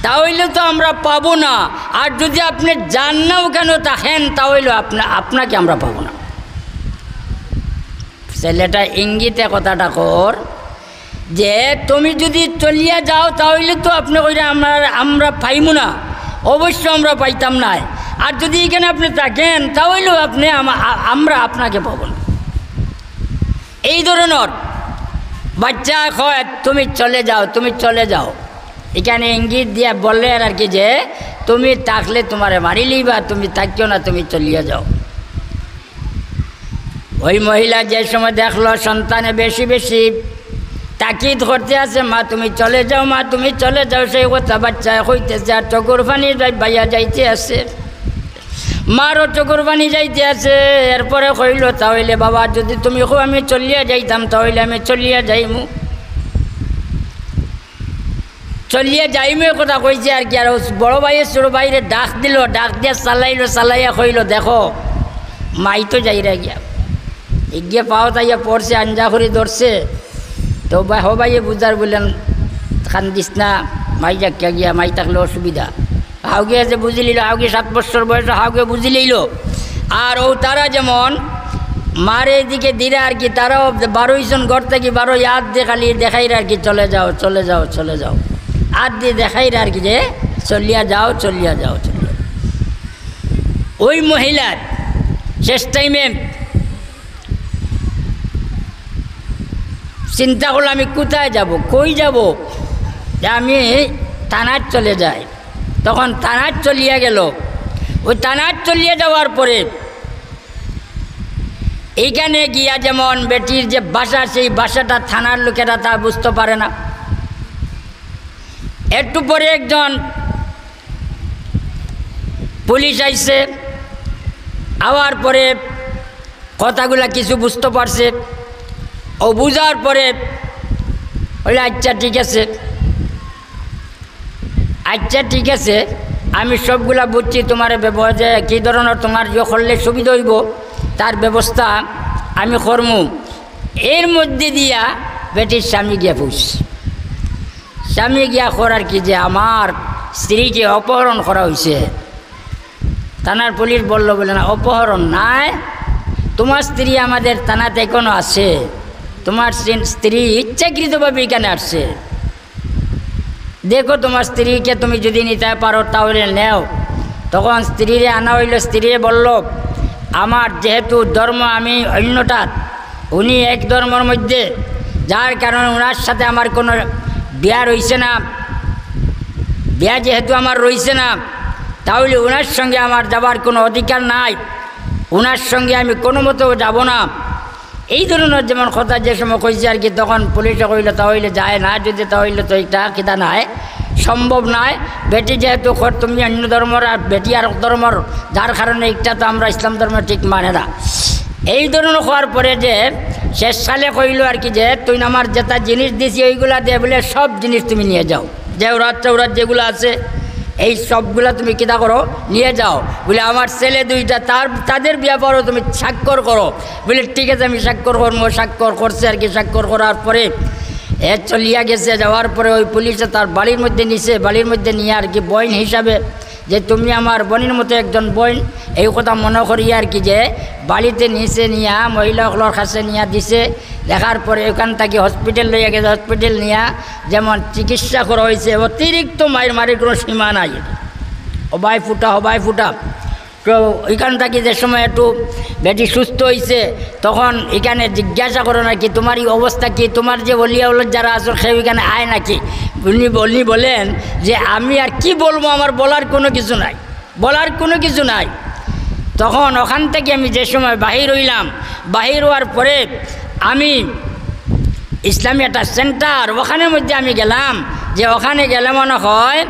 তা হইলে তো আমরা পাবো না, আর যদি আপনি যান না, ওখানে থাকেন, তা হইলে আপনা-, আপনাকে আমরা পাবো না।" ছেলেটা ইঙ্গিতে কথাটা কর যে, "তুমি যদি চলিয়া যাও, তা হইলে তো আপনি কইরা আমরা, আমরা পাইমু না, অবশ্য আমরা পাইতাম না। আর যদি এখানে আপনি থাকেন, তা হইলেও আপনি আমা-, আ-, আমরা আপনাকে পাবো না।" এই ধরনের বাচ্চা কয়, "তুমি চলে যাও, তুমি চলে যাও।" এখানে ইঙ্গিত দিয়া বললেন আর কি যে, "তুমি থাকলে তোমারে মারি লইবা, তুমি থাকিও না, তুমি চলিয়া যাও।" ওই মহিলা যে সময় দেখলো সন্তানে বেশি বেশি তাকিদ করতে আছে, "মা, তুমি চলে যাও, মা, তুমি চলে যাও", সেই কথা বাচ্চায় কইতেছে, আর চকুর পানি যাই-, বাইয়া যাইতে আছে, মারও চকুর পানি যাইতে আছে। এরপরে কইল, "তা হইলে বাবা, যদি তুমি কও আমি চলিয়া যাইতাম, তা হইলে আমি চলিয়া যাইমু।" চলিয়া যাইমু, এ কথা কইছে আর কি। আর ও বড় ভাইয়ে ছোট ভাইরে ডাক দিল, ডাক দিয়া চালাইলো, চালাইয়া কইল, "দেখো, মাই তো যাইরা গিয়া, এগিয়ে পাও তাইয়া পড়ছে, আঞ্জা করি ধরছে।" তো ভাই, হ ভাইয়ে বুঝার বললেন, "কান্দিস না, মাই যাক্কা গিয়া, মাই থাকলে অসুবিধা।" হাউগে যে বুঝি লইল, হাউগে সাত বছর বয়স, হাউগে বুঝি লইল। আর ও তারা যেমন মারে এদিকে দিরা আর কি, তারাও বারোই জন ঘর থাকি বারো আত দিয়ে খালি দেখাইরা আর কি, "চলে যাও, চলে যাও, চলে যাও।" আত দিয়ে দেখাইরা আর কি যে, "চলিয়া যাও, চলিয়া যাও, চলিয়া যাও।" ওই মহিলার শেষ টাইমে চিন্তা করলো, "আমি কোথায় যাব, কই যাব?" যে আমি থানাত চলে যাই। তখন থানাত চলিয়া গেল। ওই থানাত চলিয়া যাওয়ার পরে এইখানে গিয়া যেমন বেটির যে ভাষা, সেই ভাষাটা থানার লোকেরা তা বুঝতে পারে না। একটু পরে একজন পুলিশ আইছে, আওয়ার পরে কথাগুলা কিছু বুঝতে পারছে। ও বুঝার পরে বলে, "আচ্ছা, ঠিক আছে, আচ্ছা, ঠিক আছে, আমি সবগুলা বুঝছি, তোমার ব্যবহার যে কী ধরনের তোমার ইয়ে করলে সুবিধা হইব, তার ব্যবস্থা আমি করমু।" এর মধ্যে দিয়া বেটির স্বামী গিয়া পৌঁছছে। স্বামী গিয়া কর আর কি যে, "আমার স্ত্রীকে অপহরণ করা হয়েছে।" থানার পুলিশ বলল, বলে, "না, অপহরণ নাই, তোমার স্ত্রী আমাদের থানাতে এখনো আছে, তোমার স্ত্রী, স্ত্রী ইচ্ছাকৃতভাবে এখানে আসছে, দেখো তোমার স্ত্রীকে তুমি যদি নিতে পারো তাহলে নেও।" তখন স্ত্রীরে আনা হইল, স্ত্রীরে বলল, "আমার যেহেতু ধর্ম আমি অন্যটার, উনি এক ধর্মর মধ্যে, যার কারণে ওনার সাথে আমার কোনো বিয়া রইছে না, বিয়া যেহেতু আমার রইছে না, তাহলে ওনার সঙ্গে আমার যাবার কোনো অধিকার নাই, ওনার সঙ্গে আমি কোনো মতেও যাব না।" এই ধরনের যেমন কথা যে সময় কইছে আর কি, তখন পুলিশে কইল, "তা হইলে যায় না, যদি তা হইলে তো এটা কিতা নাই, সম্ভব নাই, বেটি যেহেতু খর তুমি অন্য ধর্মর আর বেটি আর ধর্মর, যার কারণে একটা তো আমরা ইসলাম ধর্ম ঠিক মানে না।" এই ধরনের হওয়ার পরে যে শেষ সালে কইল আর কি যে, "তুই আমার যেটা জিনিস দিছি ওইগুলা দে, বলে সব জিনিস তুমি নিয়ে যাও, জেওরাত টেওরাত যেগুলো আছে।" এই সবগুলা তুমি কিতা করো, নিয়ে যাও। বলে, "আমার ছেলে দুইটা, তার, তাদের ব্যাপারেও তুমি স্বাক্ষর করো।" বলে, "ঠিক আছে, আমি স্বাক্ষর করবো।" স্বাক্ষর করছে আর কি। স্বাক্ষর করার পরে এ চলিয়া গেছে। যাওয়ার পরে ওই পুলিশে তার বাড়ির মধ্যে নিছে, বাড়ির মধ্যে নিয়া আর কি বইন হিসাবে, যে, "তুমি আমার বোনের মতো একজন বইন", এই কথা মনে করি আর কি, যে বাড়িতে নিছে, নিয়া মহিলা অকলর কাছে নিয়া দিছে। দেখার পরে ওখান থাকি হসপিটাল লইয়া গেছে, হসপিটাল নিয়া যেমন চিকিৎসা করা হয়েছে, অতিরিক্ত মাইর মারির কোনো সীমা নাই। হবাই ফুটা, হবাই ফুটা। তো এখান থাকি যে সময় একটু বেটি সুস্থ হয়েছে, তখন এখানে জিজ্ঞাসা করেন আর কি, "তোমার এই অবস্থা কি? তোমার যে অলি আওলাদ যারা আছো, কেউ এখানে আয় নাকি?" উনি, উনি বলেন যে, "আমি আর কি বলবো, আমার বলার কোনো কিছু নাই, বলার কোনো কিছু নাই।" তখন ওখান থেকে আমি যে সময় বাহির হইলাম, বাহির হওয়ার পরে আমি ইসলামী একটা সেন্টার, ওখানের মধ্যে আমি গেলাম, যে ওখানে গেলে মনে হয়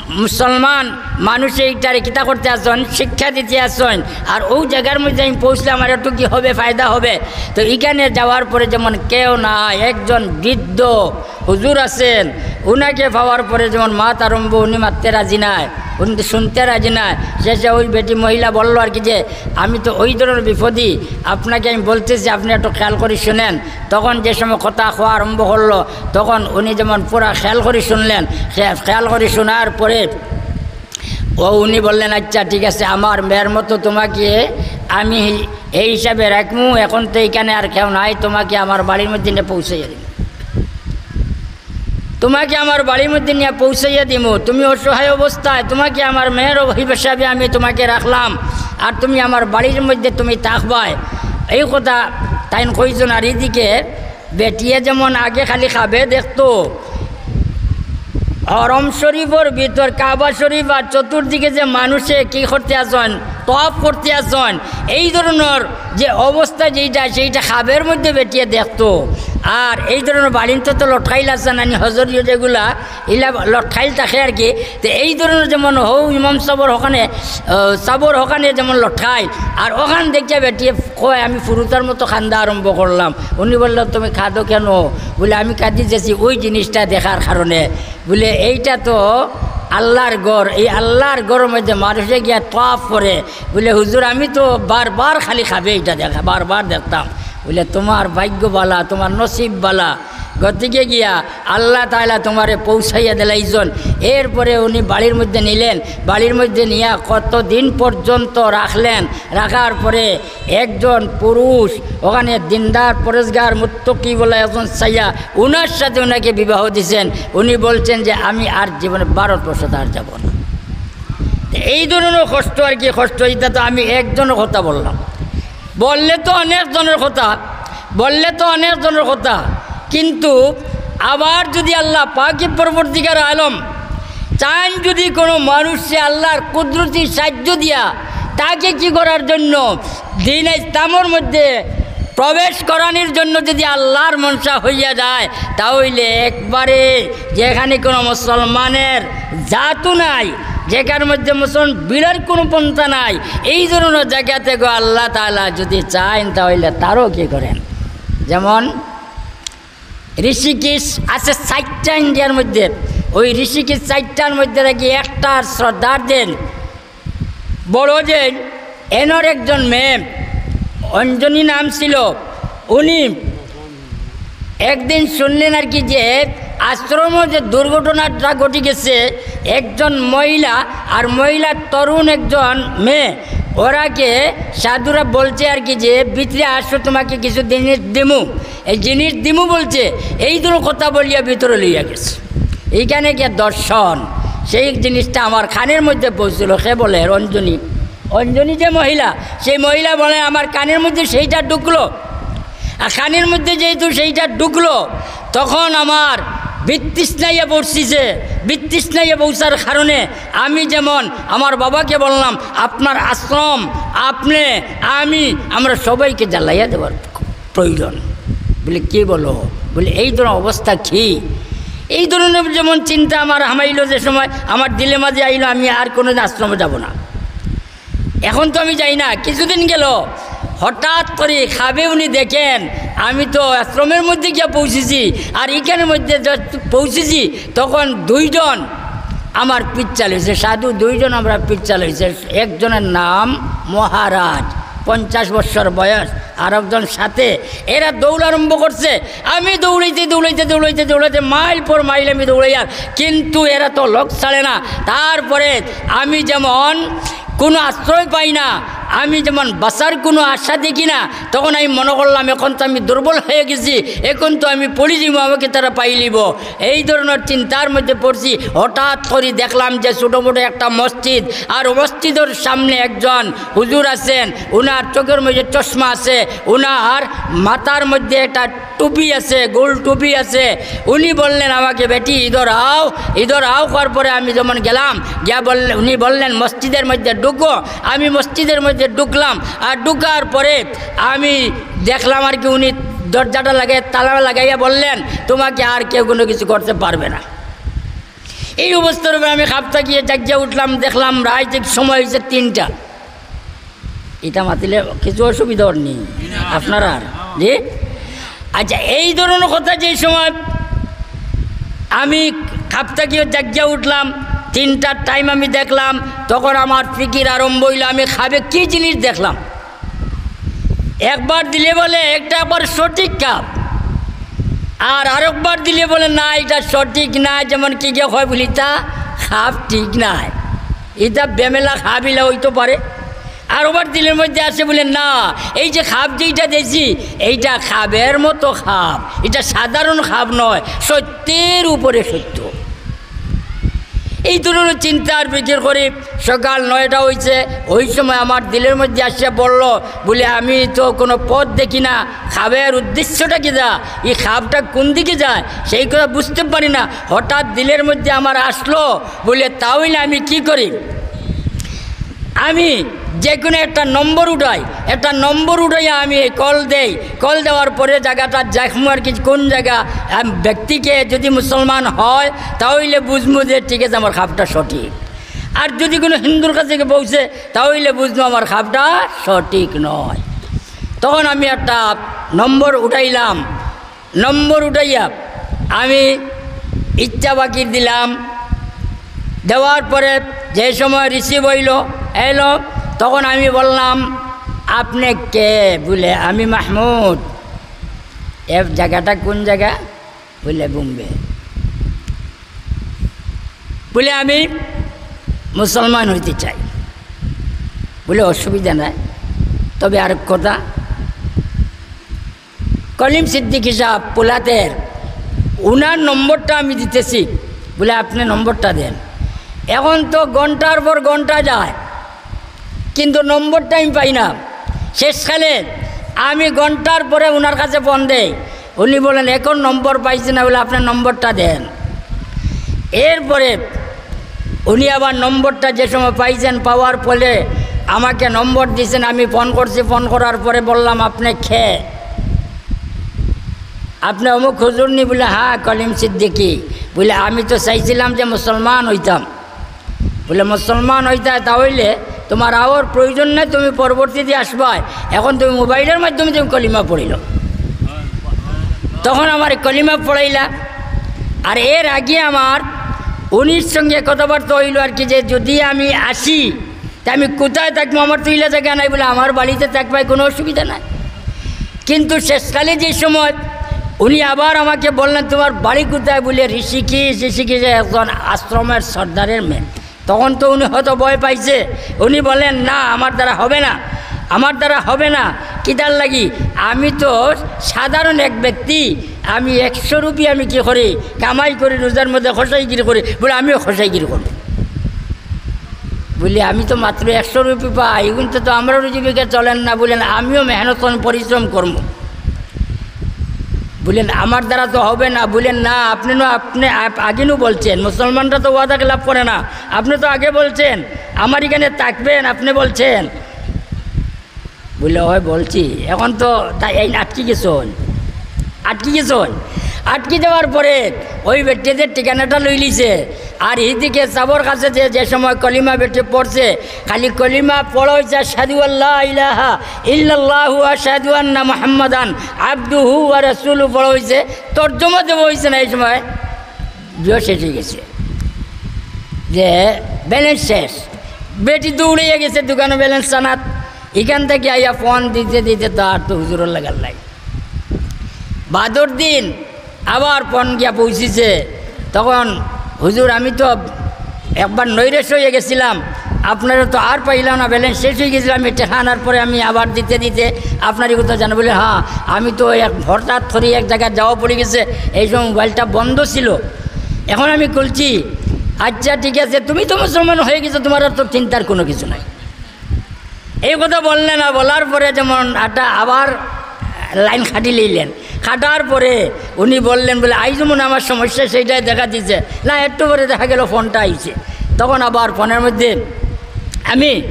মুসলমান মানুষে এইটারে কিতা করতে আসছেন, শিক্ষা দিতে আসছেন। আর ওই জায়গার মধ্যে আমি পৌঁছলে আমার একটু কি হবে, ফায়দা হবে। তো এখানে যাওয়ার পরে যেমন কেউ নাই, একজন বৃদ্ধ হুজুর আছেন, উনাকে পাওয়ার পরে যেমন মাত আরম্ভ, উনি মাততে রাজি নাই, উনি তো শুনতে রাজি নাই। শেষে ওই বেটি মহিলা বলল আর কি যে, "আমি তো ওই ধরনের বিপদী, আপনাকে আমি বলতেছি, আপনি একটু খেয়াল করে শুনেন।" তখন যে সময় কথা কওয়া আরম্ভ করলো, তখন উনি যেমন পুরা খেয়াল করে শুনলেন। খে-, খেয়াল করে শোনার পরে ও উনি বললেন, "আচ্ছা, ঠিক আছে, আমার মেয়ের মতো তোমাকে আমি এই হিসাবে রাখমু, এখন তো এখানে আর কেউ নাই, তোমাকে আমার বাড়ির মধ্যে নিয়ে পৌঁছাইয়া দিমু, তোমাকে আমার বাড়ির মধ্যে নিয়ে পৌঁছাইয়া দিমু, তুমি অসহায় অবস্থায়, তোমাকে আমার মেয়ের হিসাবে আমি তোমাকে রাখলাম, আর তুমি আমার বাড়ির মধ্যে তুমি থাকবায়।" এই কথা তাইন কইছন। আর এইদিকে বেটিয়ে যেমন আগে খালি খাবে দেখতো, হরম শরীফর ভিতর, কাবা শরীফ আর চতুর্দিকে যে মানুষে কি করতে আসন, তওয়াফ করতে আসন, এই ধরনের যে অবস্থা যেইটা, সেইটা খাবের মধ্যে বেটিয়ে দেখতো। আর এই ধরনের বাড়িন তো, তো লটকাইল আছে নানি, হজরীয় যেগুলা, ইলা লটকাইল থাকে আর কি। তো এই ধরনের যেমন হউ ইমাম সাবর ওখানে, আহ, সাবর ওখানে যেমন লটকাইল, আর ওখান দেখিয়া বেটিয়ে কয়, "আমি ফুরুতার মতো কান্দা আরম্ভ করলাম।" উনি বললেন, "তুমি কাঁদো কেন?" বলে, "আমি কাঁদি যেছি ওই জিনিসটা দেখার কারণে।" বলে, "এইটা তো আল্লাহর ঘর, এই আল্লাহর ঘরের মধ্যে মানুষে গিয়া তওয়াফ করে।" বলে, "হুজুর, আমি তো বারবার খালি খাবে এইটা দেখা, বারবার দেখতাম।" বলে, "তোমার ভাগ্য বালা, তোমার নসিব বালা, গতিকে গিয়া আল্লাহ তাআলা তোমারে পৌঁছাইয়া দিলাইছন।" এরপরে উনি বাড়ির মধ্যে নিলেন, বাড়ির মধ্যে নিয়া কতদিন পর্যন্ত রাখলেন। রাখার পরে একজন পুরুষ ওখানে দিনদার, পরেজগার, মুত্তকি বলে একজন চাইয়া, উনার সাথে উনাকে বিবাহ দিছেন। উনি বলছেন যে, "আমি আর জীবনে ভারতবর্ষ তো আর যাব না।" এই ধরনের কষ্ট আর কি, কষ্ট, এটা তো আমি একজনের কথা বললাম, বললে তো অনেক জনের কথা, বললে তো অনেক জনের কথা, কিন্তু আবার যদি আল্লাহ পাকে পরবর্তীকার আলম চান, যদি কোনো মানুষকে আল্লাহর কুদরতি সাহায্য দিয়া তাকে কি করার জন্য, দ্বীন ইসলামর মধ্যে প্রবেশ করানির জন্য যদি আল্লাহর মনসা হইয়া যায়, তাহলে একবারে যেখানে কোনো মুসলমানের জাতও নাই, যেখান মধ্যে মুসলমান বিড়ার কোনো পন্থা নাই, এই ধরনের জায়গা থেকে আল্লাহ তাআলা যদি চাইন, তাহলে তারও কি করেন। যেমন ঋষিকেশ আছে চারটা ইন্ডিয়ার মধ্যে, ওই ঋষিকেশ চারটার মধ্যে থাকি একটা শ্রদ্ধার দেন, বড় দেন, এনর একজন মেয়ে, অঞ্জনী নাম ছিল। উনি একদিন শুনলেন আর কি যে আশ্রমে যে দুর্ঘটনাটা ঘটে গেছে, একজন মহিলা আর মহিলার তরুণ একজন মেয়ে, ওরাকে সাধুরা বলছে আর কি যে, "ভিতরে আসো, তোমাকে কিছু জিনিস দিমু।" এই জিনিস দিমু বলছে, এই ধরনের কথা বলিয়া ভিতরে লইয়া গেছে। এইখানে গিয়া দর্শন, সেই জিনিসটা আমার কানের মধ্যে পৌঁছলো। সে বলে, অঞ্জনী, অঞ্জনী যে মহিলা, সেই মহিলা বলে, "আমার কানের মধ্যে সেইটা ঢুকলো।" আর কানের মধ্যে যেহেতু সেইটা ঢুকলো, তখন আমার বিতৃষ্ণাইয়া বসিছে। বিতৃষ্ণাইয়া বসার কারণে আমি যেমন আমার বাবাকে বললাম, "আপনার আশ্রম, আপনি, আমি, আমরা সবাইকে জ্বালাইয়া দেওয়ার প্রয়োজন।" বলে, "কি বলো?" বলে, "এই ধরনের অবস্থা কি?" এই ধরনের যেমন চিন্তা আমার হামাইলো, যে সময় আমার দিলে মাঝে আইলো, আমি আর কোনো আশ্রমে যাব না। এখন তো আমি যাই না, কিছুদিন গেল, হঠাৎ করে খাবে উনি দেখেন, আমি তো আশ্রমের মধ্যে গিয়া পৌঁছেছি, আর এখানের মধ্যে just পৌঁছেছি, তখন দুইজন আমার পিচ্ছা লইছে, সাধু দুইজন আমরা পিচ্ছা লইছে। একজনের নাম মহারাজ, পঞ্চাশ বছর বয়স, আর একজন সাথে। এরা দৌড় আরম্ভ করছে। আমি দৌড়াইতে, দৌড়াইতে, দৌড়াইতে, দৌড়াইতে মাইল পর মাইল আমি দৌড়াইয়ার, কিন্তু এরা তো লোক ছাড়ে না। তারপরে আমি যেমন কোনো আশ্রয় পাই না, আমি যেমন বাঁচার কোনো আশা দেখি না, তখন আমি মনে করলাম, এখন তো আমি দুর্বল হয়ে গেছি, এখন তো আমি পড়ি যাইমু, আমাকে তারা পাইলিব। এই ধরনের চিন্তার মধ্যে পড়ছি। হঠাৎ করে দেখলাম যে ছোটো মোটো একটা মসজিদ, আর মসজিদের সামনে একজন হুজুর আছেন, ওনার চোখের মধ্যে চশমা আছে, ওনার মাথার মধ্যে একটা টুপি আছে, গোল টুপি আছে। উনি বললেন আমাকে, "বেটি, ইধর আও।" ইধর আও কওয়ার পরে আমি যেমন গেলাম, গিয়া বললে, উনি বললেন, "মসজিদের মধ্যে ঢুকো।" আমি মসজিদের মধ্যে ঢুকলাম, আর ঢুকার পরে আমি দেখলাম আর কি, উনি দরজাটা লাগাই, তালা লাগাইয়া বললেন, "তোমাকে আর কেউ কোনো কিছু করতে পারবে না।" এই অবস্থার উপরে আমি খাপ থাকিয়া জাগিয়া উঠলাম, দেখলাম রাইত সময় হয়েছে তিনটা। এটা মাতিলে কিছু অসুবিধা অর নি আপনারার? জি। আচ্ছা, এই ধরনের কথা যে সময় আমি খাপ থাকিয়া জাগিয়া উঠলাম, তিনটার টাইম আমি দেখলাম, তখন আমার ফিকির আরম্ভ হইল, আমি খাবে কি জিনিস দেখলাম। একবার দিলে বলে একটা একবার সঠিক খাপ, আর আরেকবার দিলে বলে না, এটা সঠিক না, যেমন কি গিয়ে হয় বলি, তা খাপ ঠিক নাই, এটা বেমেলা খাবিলা হইতে পারে। আর ওবার দিলের মধ্যে আসে বলে, "না, এই যে খাপ যেইটা দিছি, এইটা খাবের মতো খাপ, এটা সাধারণ খাপ নয়, সত্যের উপরে সত্য।" এই ধরনের চিন্তা আর ফিকির করি। সকাল নয়টা হইছে, ওই সময় আমার দিলের মধ্যে আসিয়া পড়ল বলে, "আমি তো কোনো পথ দেখি না, খাবের উদ্দেশ্যটা কি যা, এই খাপটা কোন দিকে যায়, সেই কথা বুঝতে পারি না।" হঠাৎ দিলের মধ্যে আমার আসলো বলে, "তাহলে আমি কি করি?" আমি যে কোনো একটা নম্বর উঠাই, একটা নম্বর উঠাইয়া আমি কল দেই। কল দেওয়ার পরে জায়গাটা দেখমু আর কি, কোন জায়গা, আম, ব্যক্তিকে যদি মুসলমান হয়, তাহলে বুঝমু যে ঠিক আছে, আমার খাপটা সঠিক। আর যদি কোনো হিন্দুর কাছে গিয়ে পৌঁছে, তাহলে বুঝমু আমার খাপটা সঠিক নয়। তখন আমি একটা নম্বর উঠাইলাম, নম্বর উঠাইয়া আমি ইচ্ছা বাকির দিলাম। দেওয়ার পরে যে সময় রিসিভ হইল, এলো, তখন আমি বললাম, "আপনি কে?" বলে, "আমি মাহমুদ।" "এ জায়গাটা কোন জায়গা?" বলে, "বোম্বে।" বলে, "আমি মুসলমান হইতে চাই।" বলে, "অসুবিধা নাই, তবে আর কথা, কলিম সিদ্দিকী সাহেব পোলাতের, উনার নম্বরটা আমি দিতেছি।" বলে, "আপনি নম্বরটা দেন।" এখন তো ঘন্টার পর ঘন্টা যায়, কিন্তু নম্বরটা আমি পাই না। শেষকালে আমি ঘন্টার পরে উনার কাছে ফোন দেই, উনি বলেন, "এখন নম্বর পাইছি না।" বলে, "আপনার নম্বরটা দেন।" এরপরে উনি আবার নম্বরটা যে সময় পাইছেন, পাওয়ার ফলে আমাকে নম্বর দিয়েছেন। আমি ফোন করছি, ফোন করার পরে বললাম, "আপনি কে? আপনি অমুক হুজুর নি?" বলে, "হ্যাঁ, কলিম সিদ্দিকী।" বলে, "আমি তো চাইছিলাম যে মুসলমান হইতাম।" বলে, "মুসলমান হইতায়, তা হইলে তোমার আওয়ার প্রয়োজন নাই, তুমি পরবর্তীতে আসবায়, এখন তুমি মোবাইলের মাধ্যমে তুমি কলিমা পড়িল।" তখন আমার কলিমা পড়াইলা। আর এর আগে আমার উনির সঙ্গে কথাবার্তা হইল আর কি, যে যদি আমি আসি, তা আমি কোথায় থাকবো? আমার তো ইলা জায়গা নাই। বলে, "আমার বাড়িতে থাকবায়, কোনো অসুবিধা নাই।" কিন্তু শেষকালে যে সময় উনি আবার আমাকে বললেন, "তোমার বাড়ি কোথায়?" বলে, "ঋষিকেশ।" ঋষিকেশে একজন আশ্রমের সর্দারের মেয়ে। তখন তো উনি হয়তো ভয় পাইছে, উনি বলেন, "না, আমার দ্বারা হবে না, আমার দ্বারা হবে না।" কিতার লাগি? আমি তো সাধারণ এক ব্যক্তি, আমি একশো রুপি আমি কি করি, কামাই করি, রোজার মধ্যে খসাইগিরি করি। বলে, "আমিও খসাইগিরি করি।" বলে, "আমি তো মাত্র একশো রুপি পাই, এগুন তো, তো আমরা রুজি বেকার চলেন না।" বলেন, "আমিও মেহনত করমু, পরিশ্রম করমু।" বলেন, "আমার দ্বারা তো হবে না।" বলেন, "না, আপনি নু, আপনি আপ-, আগে নু বলছেন, মুসলমানরা তো ওয়াদা খেলাফ করে না, আপনি তো আগে বলছেন আমার এখানে থাকবেন, আপনি বলছেন।" বলে, "হয় বলছি, এখন তো তাই এই আটকি গেছন, আটকি গেছন।" আটকি যাওয়ার পরে ওই বেটিয়ে যে ঠিকানাটা লইলিছে, আর এইদিকে সাবর কাছে যে, যে সময় কলিমা বেটিয়ে পড়ছে, খালি কলিমা পড়া হয়েছে, "আশহাদু আল্লা ইলাহা ইল্লাল্লাহু আশহাদু আন্না মুহাম্মাদান আবদুহু ওয়া রাসূলু" পড়া হয়েছে, তর্জমা দেওয়া হয়েছে না এই সময়, বিয়া শেষ হয়ে গেছে। যে ব্যালেন্স শেষ, বেটি দৌড়াইয়া গেছে দোকানো ব্যালেন্স আনাত। ইখান থাকি আইয়া ফোন দিতে দিতে তো আর তো হুজুরর লাগার নাই। বাদর দিন আবার ফোন গিয়া পৌঁছিছে, তখন, "হুজুর, আমি তো একবার নৈরাশ অইয়া গেছিলাম, আপনারে তো আর পাইলাম না, ব্যালেন্স শেষ অইগেছিল, আমি টেকা আনার পরে আমি আবার দিতে দিতে আপনারই কথা জানো।" বলে, "হ্যাঁ, আমি তো এক হঠাৎ করি এক জাগাত যাওয়া পড়ি গেছে, এই সময় মোবাইলটা বন্ধ ছিল, এখন আমি খুলছি।" "আচ্ছা, ঠিক আছে, তুমি তো মুসলমান অইগেছো, তুমার আর তো চিন্তার কুনু কিছু নাই।" এই কথা বললেন, আর বলার পরে যেমন একটা আবার লাইন কাটি লইলেন। কাটার পরে উনি বললেন বলে, "আইজ মনে আমার সমস্যা সেইটাই দেখা দিছে না, একটু পরে দেখা গেল ফোনটা আইছে।" তখন আবার ফোনের মধ্যে আমি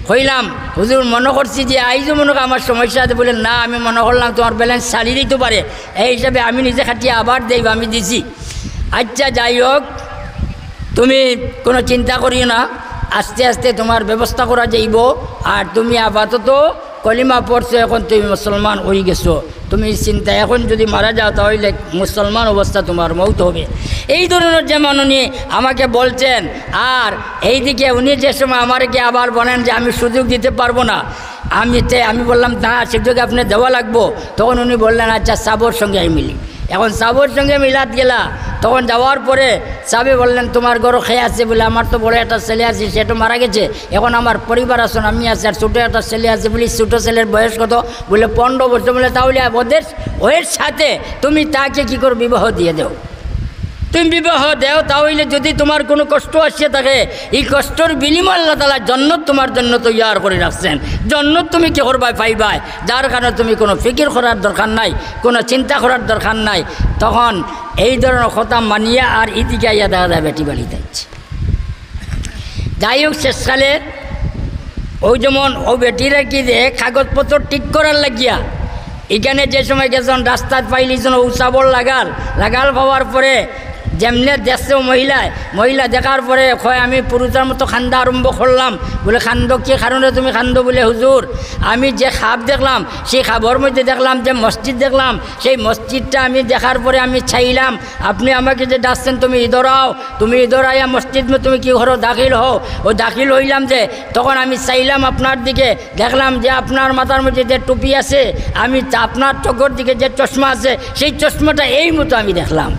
কইলাম, "হুজুর, মনে করছি যে আইজ মনে হয় আমার সমস্যা আছে।" বলে, "না, আমি মনে করলাম তুমার ব্যালেন্স ছাড়ি দিতে পারে, এই হিসাবে আমি নিজে কাটিয়া আবার দেই, আমি দিছি।" "আচ্ছা, যাই হোক, তুমি কুনু চিন্তা করিও না, আস্তে আস্তে তুমার ব্যবস্থা করা যাইবো। আর তুমি আপাতত কলিমা পড়ছো, এখন তুমি মুসলমান অইগেছো, তুমি চিন্তা, এখন যদি মারা যাও তাহলে মুসলমান অবস্থা তুমার মউত হবে।" এই ধরনের যেমন উনি আমাকে বলছেন। আর এইদিকে উনি যে সময় আমারে কি আবার বলেন যে, "আমি সুযোগ দিতে পারবো না", আমি তে-, আমি বললাম, "না, সুযোগ আপনে দেওয়া লাগবো।" তখন উনি বললেন, "আচ্ছা, সাবর সঙ্গে আমি মিলি।" এখন সাবর সঙ্গে মিলাত গেলা, তখন যাওয়ার পরে সাবে বললেন, "তুমার ঘরো কে আছে?" বলে, "আমার তো বড় একটা ছেলে আছে, সে তো মারা গেছে, এখন আমার পরিবার আছইন, আমি আছি, আর ছোট একটা ছেলে আছে।" বলি, "ছোট ছেলের বয়স কত?" বলে, "পনেরো বছর।" বলে, "তাহলে ওদের, ওর সাথে তুমি তাকে কি করো, বিবাহ দিয়ে দাও। তুমি বিবাহ দেও, তাহলে যদি তুমার কুনু কষ্ট আসে থাকে, এই কষ্টর বিনিময়ে আল্লাহ তাআলা জন্নত তুমার জন্য তৈয়ার করি রাখছেন, জন্নত তুমি কি করবায়, পাইবায়, যার কারণে তুমি কুনু ফিকির করার দরকার নাই, কুনু চিন্তা করার দরকার নাই।" তখন এই ধরনের কথা মানিয়া আর ইদিকে আইয়া দেখা যায় বেটি বাড়িত আইছে। যাই হোক, শেষকালে ওই যেমন ও বেটিরা কি যে কাগজপত্র ঠিক করার লাগিয়া, এখানে যে সময় গেছইন, রাস্তাত পাইলিছইন, ও সাবর লাগাল, লাগাল পাওয়ার পরে যেমনে দেখছে ও মহিলায়, মহিলা দেখার পরে কয়, "আমি পুরুষের মতো কান্দা আরম্ভ করলাম।" বলে, "কান্দো, কি কারণে তুমি কান্দো?" বলে, "হুজুর, আমি যে খাব দেখলাম, সেই খাবর মধ্যে দেখলাম যে মসজিদ দেখলাম, সেই মসজিদটা আমি দেখার পরে আমি চাইলাম, আপনি আমাকে যে ডাকছেন, তুমি ইধর আও, তুমি ইধর আইয়া মসজিদ মে তুমি কি করো, দাখিল হও।" ও দাখিল হইলাম যে, তখন আমি চাইলাম আপনার দিকে, দেখলাম যে আপনার মাথার মধ্যে যে টুপি আছে, আমি তা-, আপনার চোখের দিকে যে চশমা আছে, সেই চশমাটা এই মতো আমি দেখলাম।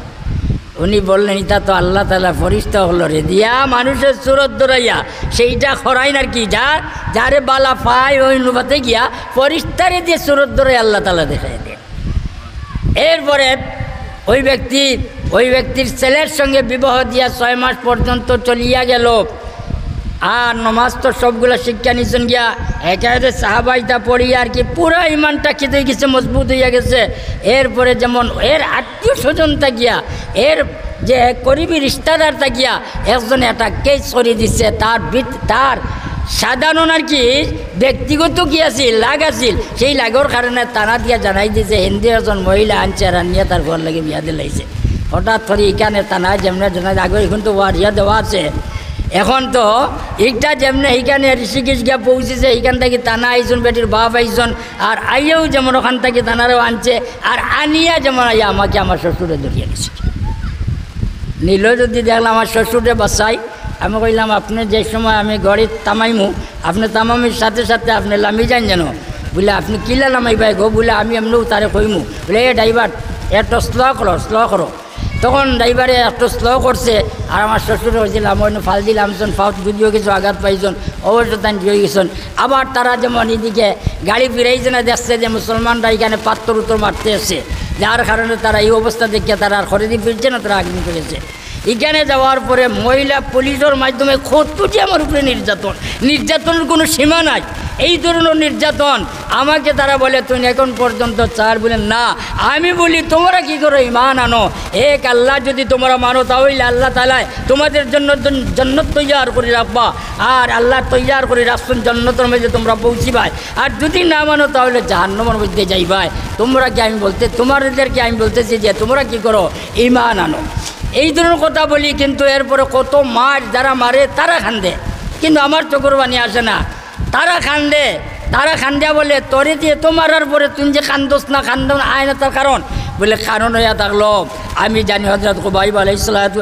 উনি বললেন, "ইটা তো আল্লাহ তাআলা ফরিস্তা অকলরে দিয়া মানুষের সুরত ধরাইয়া সেইটা করাইন আর কি, যা, যারে বালা পায় ওই অনুপাতে গিয়া ফরিস্তারে দিয়ে সুরত ধরাই আল্লাহ তাআলা দেখাই দেন।" এরপরে ওই ব্যক্তি, ওই ব্যক্তির ছেলের সঙ্গে বিবাহ দিয়া ছয় মাস পর্যন্ত চলিয়া গেল। আর নমাজ তো সবগুলা শিক্ষা নিছইন গিয়া, হেকায়তে সাহাবাইতা পড়িয়া আর কি, পুরা ইমানটা কি হয়ে গেছে, মজবুত হইয়া গেছে। এরপরে যেমন এর আত্মীয় স্বজন থাকিয়া, এর যে করিবি রিশতাদার থাকিয়া একজনে একটা কেস করি দিছে, তার ভিত-, তার সাধারণ আর কি ব্যক্তিগত কি আছিল, লাগ আছিল, সেই লাগর কারণে থানা দিয়া জানাই দিছে, হিন্দু একজন মহিলা আনছে আর আনিয়া তার ঘর লাগে বিয়া দিলাইছে। হঠাৎ করে এখানে থানায় যেমনে জানাই, আগে এখন তো ওয়ারিয়া দেওয়া আছে, এখন তো একটা যেমনে এখানে ঋষিকেশ গিয়া পৌঁছেছে, এখান থেকে থানা আইছইন, বেটির বাপ আইছইন, আর আইয়াও যেমন ওখান থেকে থানারেও আনছে, আর আনিয়া যেমন আইয়া আমাকে আমার শ্বশুরে ধরিয়া নিছে। নিল যদি দেখলাম আমার শ্বশুরে বাসাই, আমি কইলাম, "আপনি যে সময় আমি গাড়ি থামাইমু, আপনি থামামির সাথে সাথে আপনি লামি যাইন যেন।" বলে, "আপনি কিলা লামাইবায় গো?" বলে, "আমি এমনেও তারে কইমু।" বলে, "এ ড্রাইভার, একটু স্লো করো, স্লো করো।" তখন ড্রাইভারে একটু স্লো করছে, আর আমার শ্বশুরে কইছিলাম, "ওই ফাল দিলাম, যখন ফাউত যদিও কিছু আঘাত পাইছইন, অবশ্য তাই হয়ে গেছইন।" আবার তারা যেমন এদিকে গাড়ি ফিরাইছে না, দেখছে যে মুসলমানরা এখানে পাত্তর উত্তর মারতে এসে, যার কারণে তারা এই অবস্থা দেখে তারা আর খরিদি ফিরছে না, তারা আগে ফিরেছে। এখানে যাওয়ার পরে মহিলা পুলিশের মাধ্যমে কত যে আমার উপরে নির্যাতন, নির্যাতনের কোনো সীমা নাই। এই ধরনের নির্যাতন আমাকে তারা বলে, "তুই এখন পর্যন্ত চার?" বলে, "না।" আমি বলি, "তোমরা কি করো? ইমান আনো। এক আল্লাহ যদি তোমরা মানো, তাহলে আল্লাহ তাআলায় তোমাদের জন্য জন-, জন্নত তৈয়ার করে রাখবা, আর আল্লাহ তৈয়ার করে রাখছেন জন্নতের মধ্যে তোমরা পৌঁছিবায়। আর যদি না মানো, তাহলে জাহান্নামের মধ্যে যাইবায়। তোমরা কি আমি বলতে, তোমাদেরকে আমি বলতেছি যে তোমরা কি করো? ইমান আনো।" এই ধরনের কথা বলি, কিন্তু এরপরে কত মার, যারা মারে তারা কান্দে, কিন্তু আমার চোখের পানি আসে না। তারা কান্দে, তারা কান্দিয়া বলে, "তোরে দিয়ে তো মারার পরে তুই যে কান্দস না, কান্দন আয় না, তার কারণ?" বলে, "কারণ হইয়া থাকলো, আমি জানি হযরত খুবাইব আলাইহিস সালাতু,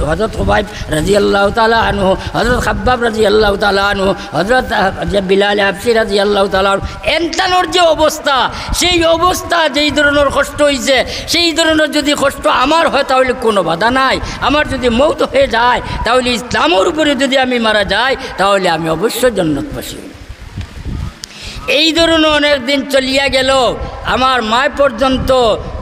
হযরত খুবাইব রাদিয়াল্লাহু তাআলা আনহু, হযরত খাব্বাব রাদিয়াল্লাহু তাআলা আনহু, হযরত, আহ, যে বিলাল হাবশী রাদিয়াল্লাহু তাআলা আনহু, এনতানোর যে অবস্থা, সেই অবস্থা যেই ধরনর কষ্ট অইছে, সেই ধরনর যদি কষ্ট আমার হয় তাহলে কোনো বাধা নাই। আমার যদি মউত হয়ে যায় তাহলে ইসলামর উপরে যদি আমি মারা যাই তাহলে আমি অবশ্য জন্নতবাসী অইব। এই ধরনর অনেক দিন চলিয়া গেল। আমার মায় পর্যন্ত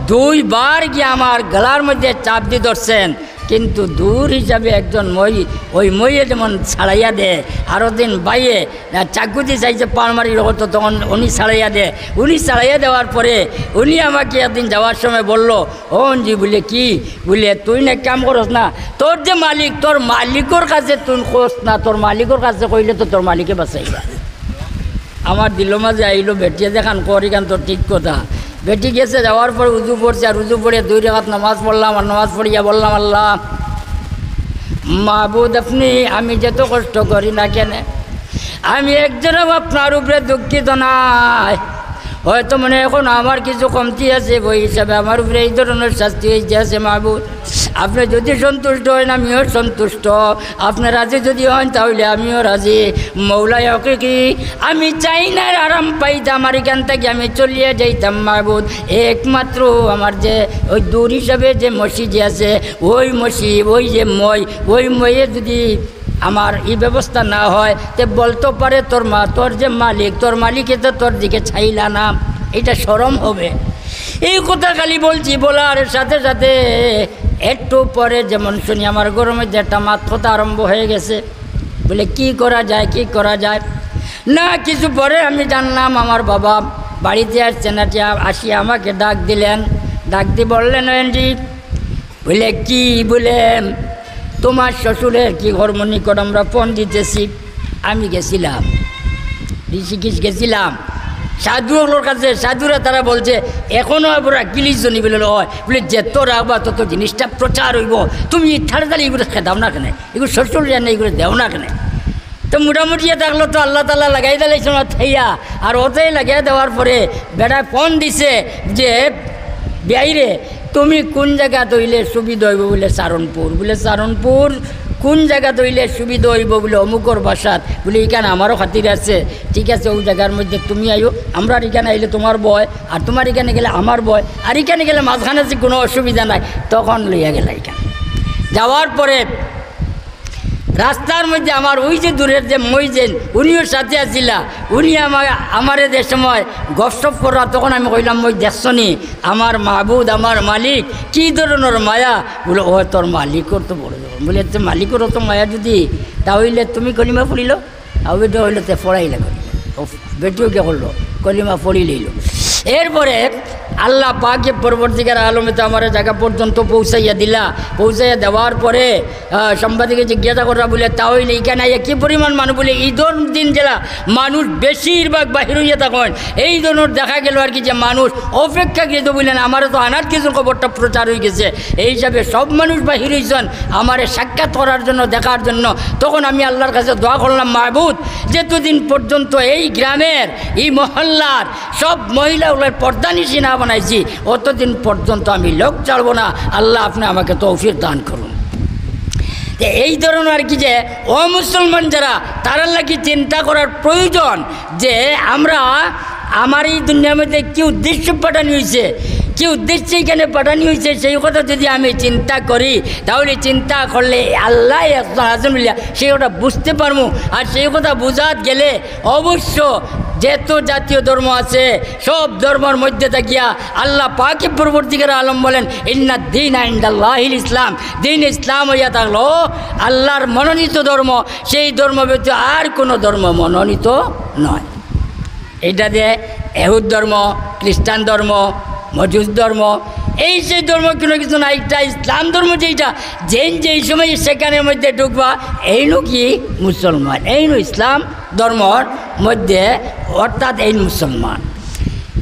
দুইবার গিয়া আমার গলার মধ্যে চাপ দি ধরছেন, কিন্তু দূর হিসাবে একজন মই, ওই মইয়ে যেমন ছাড়াইয়া দে, আরো দিন বাইয়ে, আহ, চাকু দি চাইছে পাড় মারি রকম, তো তখন উনি ছাড়াইয়া দে। উনি ছাড়াইয়া দেওয়ার পরে উনি আমাকে একদিন যাওয়ার সময় বলল, "ও অঞ্জি," বলে, "কি?" বলে, "তুই না কাম করস না, তোর যে মালিক, তোর মালিকর কাছে তুই কস না, তোর মালিকর কাছে কইলে তো তোর মালিকে বাঁচাইবা।" আমার দিলর মাঝে আইলো, বেটিয়ে যেখান করি কান তো ঠিক কথা। বেটি গেছে, যাওয়ার পর উজু পড়ছে, আর উজু পড়ে দুই রেকাত নামাজ পড়লাম, আর নামাজ পড়িয়া বললাম, "আল্লাহ, মাবুদ আপনি, আমি যত কষ্ট করি না কেনে, আমি একজনও আপনার উপরে দুঃখিত নাই। হয়তো মনে এখন আমার কিছু কমতি আছে, ওই হিসাবে আমার উপরে এই ধরনর শাস্তি হইতে আছে। মাবুদ, আপনি যদি সন্তুষ্ট হন, আমিও সন্তুষ্ট। আপনি রাজি যদি হন, তাহলে আমিও রাজি। মৌলায় হকিকি, আমি চাই না আর আরাম পাইতাম, আর এখান থেকে আমি চলিয়া যাইতাম। মাবুদ, একমাত্র আমার যে ওই দূর হিসাবে যে মসজিদ আছে, ওই মসজিদ, ওই যে মই, ওই মইয়ে যদি আমার এই ব্যবস্থা না হয়, তে বলতো পারে তোর মা, তোর যে মালিক, তোর মালিকে তো তোর দিকে চাইলা না, এটা শরম হবে।" এই কথা খালি বলছি, বলার সাথে সাথে একটু পরে যেমন শুনি আমার ঘরর মধ্যে একটা মাত কথা আরম্ভ হয়ে গেছে, বলে, "কি করা যায়, কি করা যায়?" না, কিছু পরে আমি জানলাম আমার বাবা বাড়িতে আসছেন, আসি আমাকে ডাক দিলেন, ডাক দিয়ে বললেন, "ও অঞ্জি," বলে, "কি?" বলে, "তোমার শ্বশুরের কি ঘরর নিকট আমরা ফোন দিতেছি, আমি গেছিলাম, ঋষিকেশ গেছিলাম, সাধু অকলর কাছে, সাধুরা তারা বলছে, এখনো আবার গিলিস জনি বলে হয়, বলে, যত রাখবা তত জিনিসটা প্রচার হইব, তুমি তাড়াতাড়ি এগুলো খেদাও না কেনে, এগুলো শ্বশুর জানে, এগুলো দেও না কেনে।" তো মোটামুটি থাকলো তো আল্লাহ তাআলা লাগাই দিলে সময় থাইয়া, আর ওতেই লাগাই দেওয়ার পরে বেটায় ফোন দিছে যে, "বিয়াইরে, তুমি কোন জায়গাত অইলে সুবিধা হইব?" বলে, "সারনপুর।" বলে, "সারনপুর কোন জায়গাত অইলে সুবিধা হইব?" বলে, "অমুকর বাসাত।" বলে, "এখানে আমারও খাতির আছে, ঠিক আছে, ওই জায়গার মধ্যে তুমি আইও, আমরা এখানে আইলে তোমার ভয়, আর তোমার এখানে গেলে আমার ভয়, আর এখানে গেলে মাঝখানে যে কোনো অসুবিধা নাই।" তখন লইয়া গেল এখানে। যাওয়ার পরে রাস্তার মধ্যে আমার ওই যে দূরের যে মইজেন, উনিও সাথে আছিলা, উনি আমার, আমারে যে সময় গপসপ কররা, তখন আমি কইলাম, "মই দেখছনি, আমার মাবুদ, আমার মালিক, কি ধরনর মায়া?" বলে, "ও তোর মালিকর তো বড় ধরন।" বলে, "তো মালিকর তো মায়া যদি, তা হইলে তুমি কলিমা পড়িল, আর ওইটা হইলে তে পড়াইলে কলিমা।" ও বেটিও কে করলো, কলিমা পড়ি লইল। এরপরে আল্লাহ পাকে পরবর্তীকার আলমে তো আমার জায়গা পর্যন্ত পৌঁছাইয়া দিলা। পৌঁছাইয়া দেওয়ার পরে, আহ, সাংবাদিকে জিজ্ঞাসা কররা বলে, "তা হইলে এখানে আইয়া কি পরিমাণ মানুষ?" বলে, "ঈদর দিন যেলা মানুষ বেশিরভাগ বাহির হইয়া থাকেন, এই ধরনের দেখা গেল আর কি, যে মানুষ অপেক্ষাকৃত বললেন, আমারও তো আনাত কিছু খবরটা প্রচার হয়ে গেছে, এই হিসাবে সব মানুষ বাহির হইছেন আমারে সাক্ষাৎ করার জন্য, দেখার জন্য।" তখন আমি আল্লাহর কাছে দোয়া করলাম, "মাবুদ, যতদিন পর্যন্ত এই গ্রামের, এই মহল্লার সব মহিলা ওগুলোর পর্দানিশি না বানাইছি, অতদিন পর্যন্ত আমি লোক ছাড়বো না। আল্লাহ, আপনি আমাকে তৌফিক দান করুন।" তো এই ধরনের আর কি যে অমুসলমান যারা, তারার লাগি চিন্তা করার প্রয়োজন যে আমরা আমার এই দুনিয়ার মধ্যে কি উদ্দেশ্য পাঠানি হইছে, কি উদ্দেশ্যে এখানে পাঠানি হইছে, সেই কথা যদি আমি চিন্তা করি, তাহলে চিন্তা করলে আল্লাহ একজন আছেন বলিয়া সেই কথা বুঝতে পারবো। আর সেই কথা বুঝাত গেলে অবশ্য যত জাতীয় ধর্ম আছে, সব ধর্মর মধ্যে থাকিয়া আল্লাহ পাকে পরবর্তীকার আলম বলেন, "ইন্নাদ দীনা ইনদাল্লাহিল ইসলাম।" দ্বীন ইসলাম হইয়া থাকলো আল্লাহর মনোনীত ধর্ম, সেই ধর্ম ব্যতীত আর কোনো ধর্ম মনোনীত নয়। এটা যে এহুদ ধর্ম, খ্রিস্টান ধর্ম, মজুস ধর্ম, এই সেই ধর্ম কোনো কিছু না। একটা ইসলাম ধর্ম যেটা, যেন যেই সময় সেখানের মধ্যে ঢুকবা, এইনু কি মুসলমান, এইনু ইসলাম ধর্মর মধ্যে, অর্থাৎ এই মুসলমান।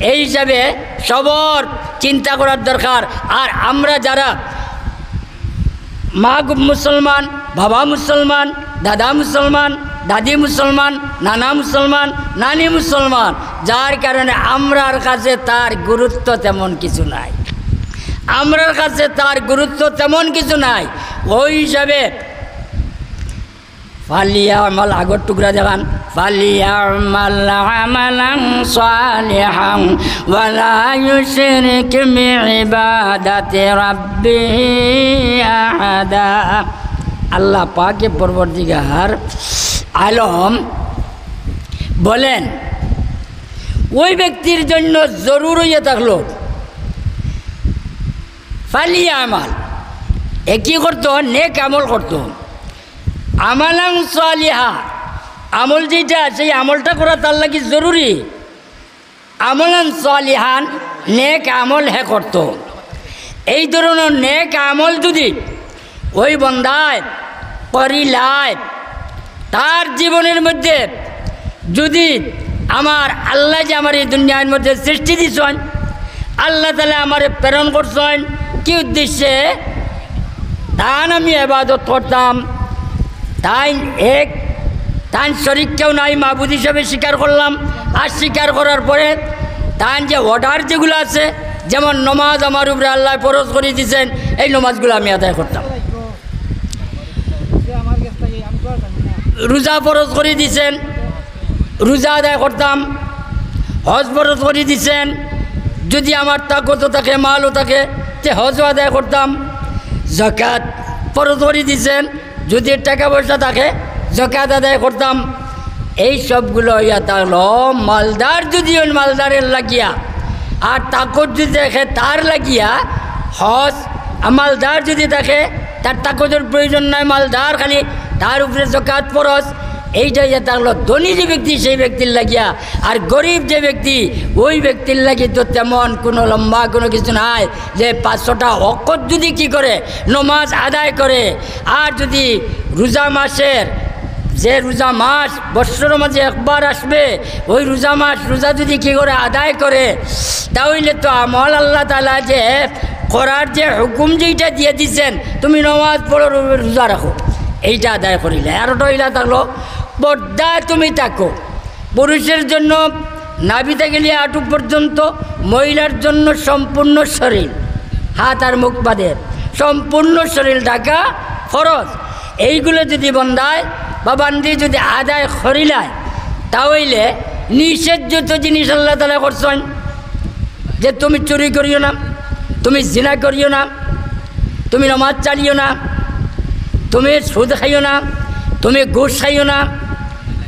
এই হিসাবে সবর চিন্তা করার দরকার। আর আমরা যারা মা গো মুসলমান, বাবা মুসলমান, দাদা মুসলমান, দাদি মুসলমান, নানা মুসলমান, নানি মুসলমান, যার কারণে আমরার কাছে তার গুরুত্ব তেমন কিছু নাই। আমরার কাছে তার গুরুত্ব তেমন কিছু নাই। ওই হিসাবে ফালিয়ামাল, আগর টুকরা দেখান, ফালিয়ামাল আমালান সালিহান ওয়ালা ইউশরিক বিইবাদাতি রাব্বিহি আহাদা। আল্লাহ পাকে পরওয়ারদিগার আলম বলেন, ওই ব্যক্তির জন্য জরুর হইয়া থাকলো ফালিয়ামাল, এ কি করতো? নেক আমল করতো। আমালান সালিহা, আমল যেটা, সেই আমলটা করা তার লাগি জরুরি। আমালান সালিহান, নেক আমল হে করতো। এই ধরনের নেক আমল যদি ওই বন্দায় করিলায়, তার জীবনের মধ্যে যদি আমার আল্লাহ যে আমার এই দুনিয়ার মধ্যে সৃষ্টি দিছইন, আল্লাহ তাআলা আমারে প্রেরণ করছইন কি উদ্দেশ্যে? তান আমি ইবাদত করতাম, তাইন এক, তান শরিক কেউ নাই, মাবুদ হিসাবে স্বীকার করলাম। আর স্বীকার করার পরে তান যে অর্ডার যেগুলো আছে, যেমন নমাজ আমার উপরে আল্লাহ ফরজ করি দিছেন, এই নমাজগুলো আমি আদায় করতাম। রোজা ফরজ করি দিছেন, রোজা আদায় করতাম। হজ ফরজ করি দিছেন, যদি আমার তাকত থাকে, মালও থাকে, তে হজও আদায় করতাম। যাকাত ফরজ করি দিছেন, যদি টাকা পয়সা থাকে, যাকাত আদায় করতাম। এই সবগুলো ইয়া থাকলো, মালদার যদি অইন মালদারের লাগিয়া, আর তাকত যদি থাকে তার লাগিয়া হজ, আর মালদার যদি থাকে তার তাকতর প্রয়োজন নাই, মালদার খালি তার উপরে যাকাত ফরজ। এইটা ইয়া থাকলো ধনী যে ব্যক্তি, সেই ব্যক্তির লাগিয়া। আর গরিব যে ব্যক্তি, ওই ব্যক্তির লাগি তো তেমন কোনো লম্বা কোনো কিছু নাই যে পাঁচশোটা ওয়াক্ত যদি কি করে, নমাজ আদায় করে। আর যদি রোজা মাসের, যে রোজা মাস বৎসরের মাঝে একবার আসবে, ওই রোজা মাস রোজা যদি কি করে আদায় করে, তাহলে তো আমল আল্লাহ তাআলা যে করার যে হুকুম যেটা দিয়ে দিছেন, তুমি নমাজ পড়ো, রো-, রোজা রাখো, এইটা আদায় করিলে। আর ওটা ইলা থাকলো, পর্দায় তুমি থাকো। পুরুষের জন্য নাভি থেকে নিয়ে আঁটু পর্যন্ত, মহিলার জন্য সম্পূর্ণ শরীর, হাত আর মুখ বাদে সম্পূর্ণ শরীর ঢাকা ফরজ। এইগুলো যদি বন্দায় বা বান্দি যদি আদায় করিলায়, তা হইলে নিষেধ যত জিনিস আল্লাহ তাআলা করছেন, যে তুমি চুরি করিও না, তুমি জিনা করিও না, তুমি নমাজ চালিও না, তুমি সুদ খাইও না, তুমি ঘুষ খাইও না,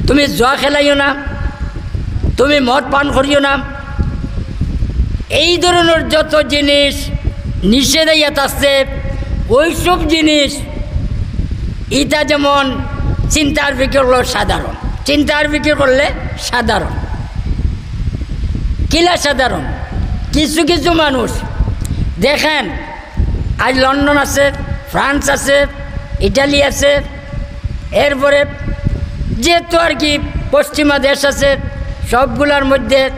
তুমি জুয়া খেলাইও না, তুমি মদ পান করিও না, এই ধরনের যত জিনিস নিষেধাজ্ঞাত আছে, ওইসব জিনিস, এটা যেমন চিন্তার ফিকির করলে সাধারণ, চিন্তার ফিকির করলে সাধারণ। কিলা সাধারণ? কিছু কিছু মানুষ দেখেন, আজ লন্ডন আছে, ফ্রান্স আছে, ইটালি আছে, এরপরে যেহেতু আর কি পশ্চিমা দেশ আছে, সবগুলার মধ্যে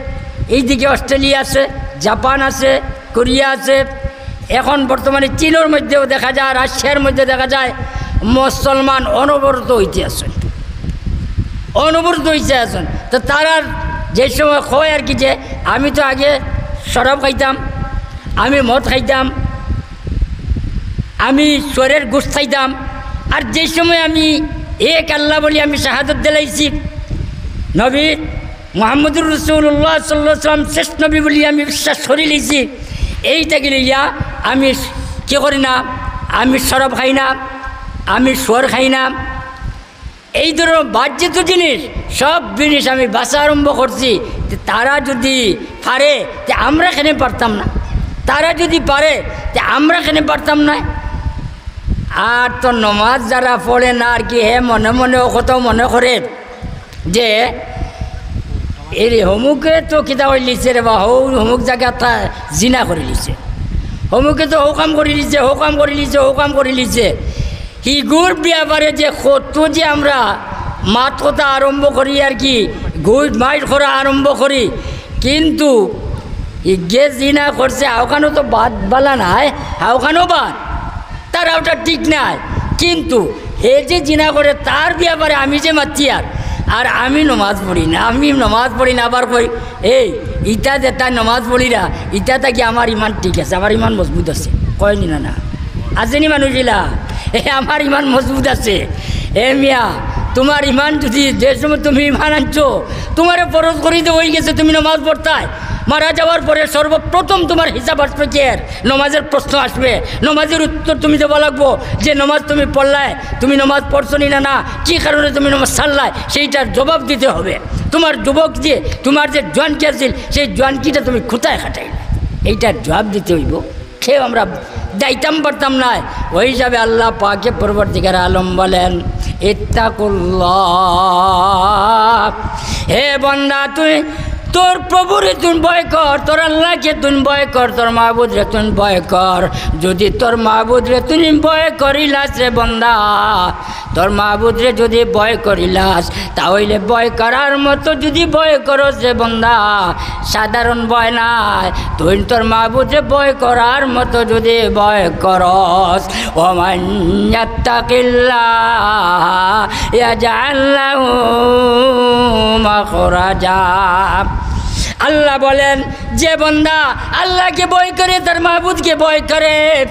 এইদিকে অস্ট্রেলিয়া আছে, জাপান আছে, কোরিয়া আছে, এখন বর্তমানে চীনের মধ্যেও দেখা যায়, রাশিয়ার মধ্যে দেখা যায়, মুসলমান অনবরত হইতে আছেন, অনবরত হইতে আছেন। তো তারার যে সময় কয় আর কি যে, "আমি তো আগে শরাব খাইতাম, আমি মদ খাইতাম, আমি শুয়োরের গোশত খাইতাম, আর যে সময় আমি এক আল্লাহ বলি আমি শাহাদত দিলাইছি, নবী মুহাম্মদুর রাসূলুল্লাহ সাল্লাল্লাহু আলাইহি ওয়াসাল্লাম শেষ নবী বলি আমি বিশ্বাস করি লইছি, এইটা গেলে ইয়া আমি কি করি না, আমি শরাব খাই না, আমি শুয়োর খাই না।" এই ধরনের বাহ্যিক জিনিস, সব জিনিস আমি বাঁচা আরম্ভ করছি। তে তারা যদি পারে, তে আমরা কেনে পারতাম না? তারা যদি পারে, তে আমরা কেনে পারতাম না? আর তো নমাজ যারা পড়ে না আর কি, হে মনে মনে ও কথা মনে করে যে, "এরে হমুকে তো কিতা করিলিছে রে বা, হৌ হমুক জাগাত জিনা করিলিছে, হমুকে তো হৌ কাম করিলিছে, হৌ কাম করিলিছে, হৌ কাম করিলিছে।" হিগুর ব্যাপারে যে কত যে আমরা মাত কথা আরম্ভ করি আর কি, গুড মাইট করা আরম্ভ করি, কিন্তু হিগে জিনা করছে, হাউখানো তো বাদ বালা নাই, হাউখানো বাদ, তার ওটা ঠিক নাই। কিন্তু হে যে জিনা করে, তার ব্যাপারে আমি যে মাতিয়ার, আর আমি নমাজ পড়ি না, আমি নমাজ পড়ি না, আবার কই, "এই, ইতা যেতা নমাজ পড়িরা, ইতা থাকি আমার ইমান ঠিক আছে, আমার ইমান মজবুত আছে। কয়নি না, না? আছেনি মানুষ ইলা? এ, আমার ইমান মজবুত আছে। এ মিয়া, তুমার ইমান যুদি, যে সময় তুমি ইমান আনছো, তুমারে ফরজ করি দেওয়া অইগেছে, তুমি নমাজ পড়তায়। মারা যাওয়ার পরে সর্বপ্রথম তুমার হিসাব আসবে কিয়ের? নমাজের প্রশ্ন আসবে। নমাজের উত্তর তুমি দেওয়া লাগবো যে নমাজ তুমি পড়লায়, তুমি নমাজ পড়ছো নি না, না, কি কারণে তুমি নমাজ ছাড়লায়, সেইটার জবাব দিতে হবে। তুমার যুবক যে, তুমার যে জোয়ানকি আছিল, সেই জোয়ানকিটা তুমি কোথায় কাটাইলায়, এইটার জবাব দিতে অইবো। কেউ আমরা যাইতাম পারতাম নায়। ওই হিসাবে আল্লাহ পাকে পরওয়ারদিগারে আলম বলেন, "ইত্তাকুল্লাহ।" হে বান্দা, তুই তোর প্রভুরে তুই ভয় কর, তোর আল্লাহকে তুই ভয় কর, তোর মাবুদরে তুই ভয় কর। যুদি তোর মাবুদরে তুই ভয় করিলাস রে বান্দা, তোর মাবুদরে যুদি ভয় করিলাস, তা অইলে ভয় করার মতো যুদি ভয় করস রে বান্দা, সাধারণ ভয় নায়, তুই তোর মাবুদরে ভয় করার মতো যুদি ভয় করস, ওমান ইয়াত্তাকিল্লাহ ইয়াজআল লাহু মাখরাজা। আল্লাহ বলেন, যে বান্দা আল্লাহকে ভয় করে, তার মাবুদকে ভয় করে,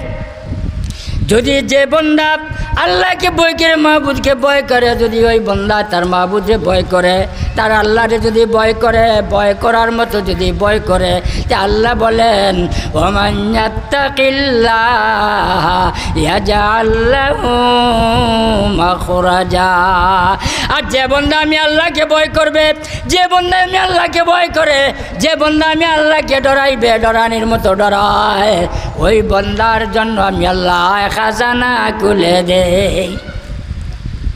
যুদি যে বান্দা আল্লাহকে ভয় করে, মাবুদকে ভয় করে, যুদি ওই বান্দা তার মাবুদরে ভয় করে, তার আল্লাহরে যুদি ভয় করে, ভয় করার মতো যুদি ভয় করে, তে আল্লাহ বলেন, "ওমান ইয়াত্তাকিল্লাহ ইয়াজআল লাহু মাখরাজা।" আর যে বান্দা আমি আল্লাহকে ভয় করবে, যে বান্দা আমি আল্লাহকে ভয় করে, যে বান্দা আমি আল্লাহকে ডরাইবে, ডরানির মতো ডরায়, ওই বান্দার জন্য আমি আল্লাহ খাজানা খুলে দেই।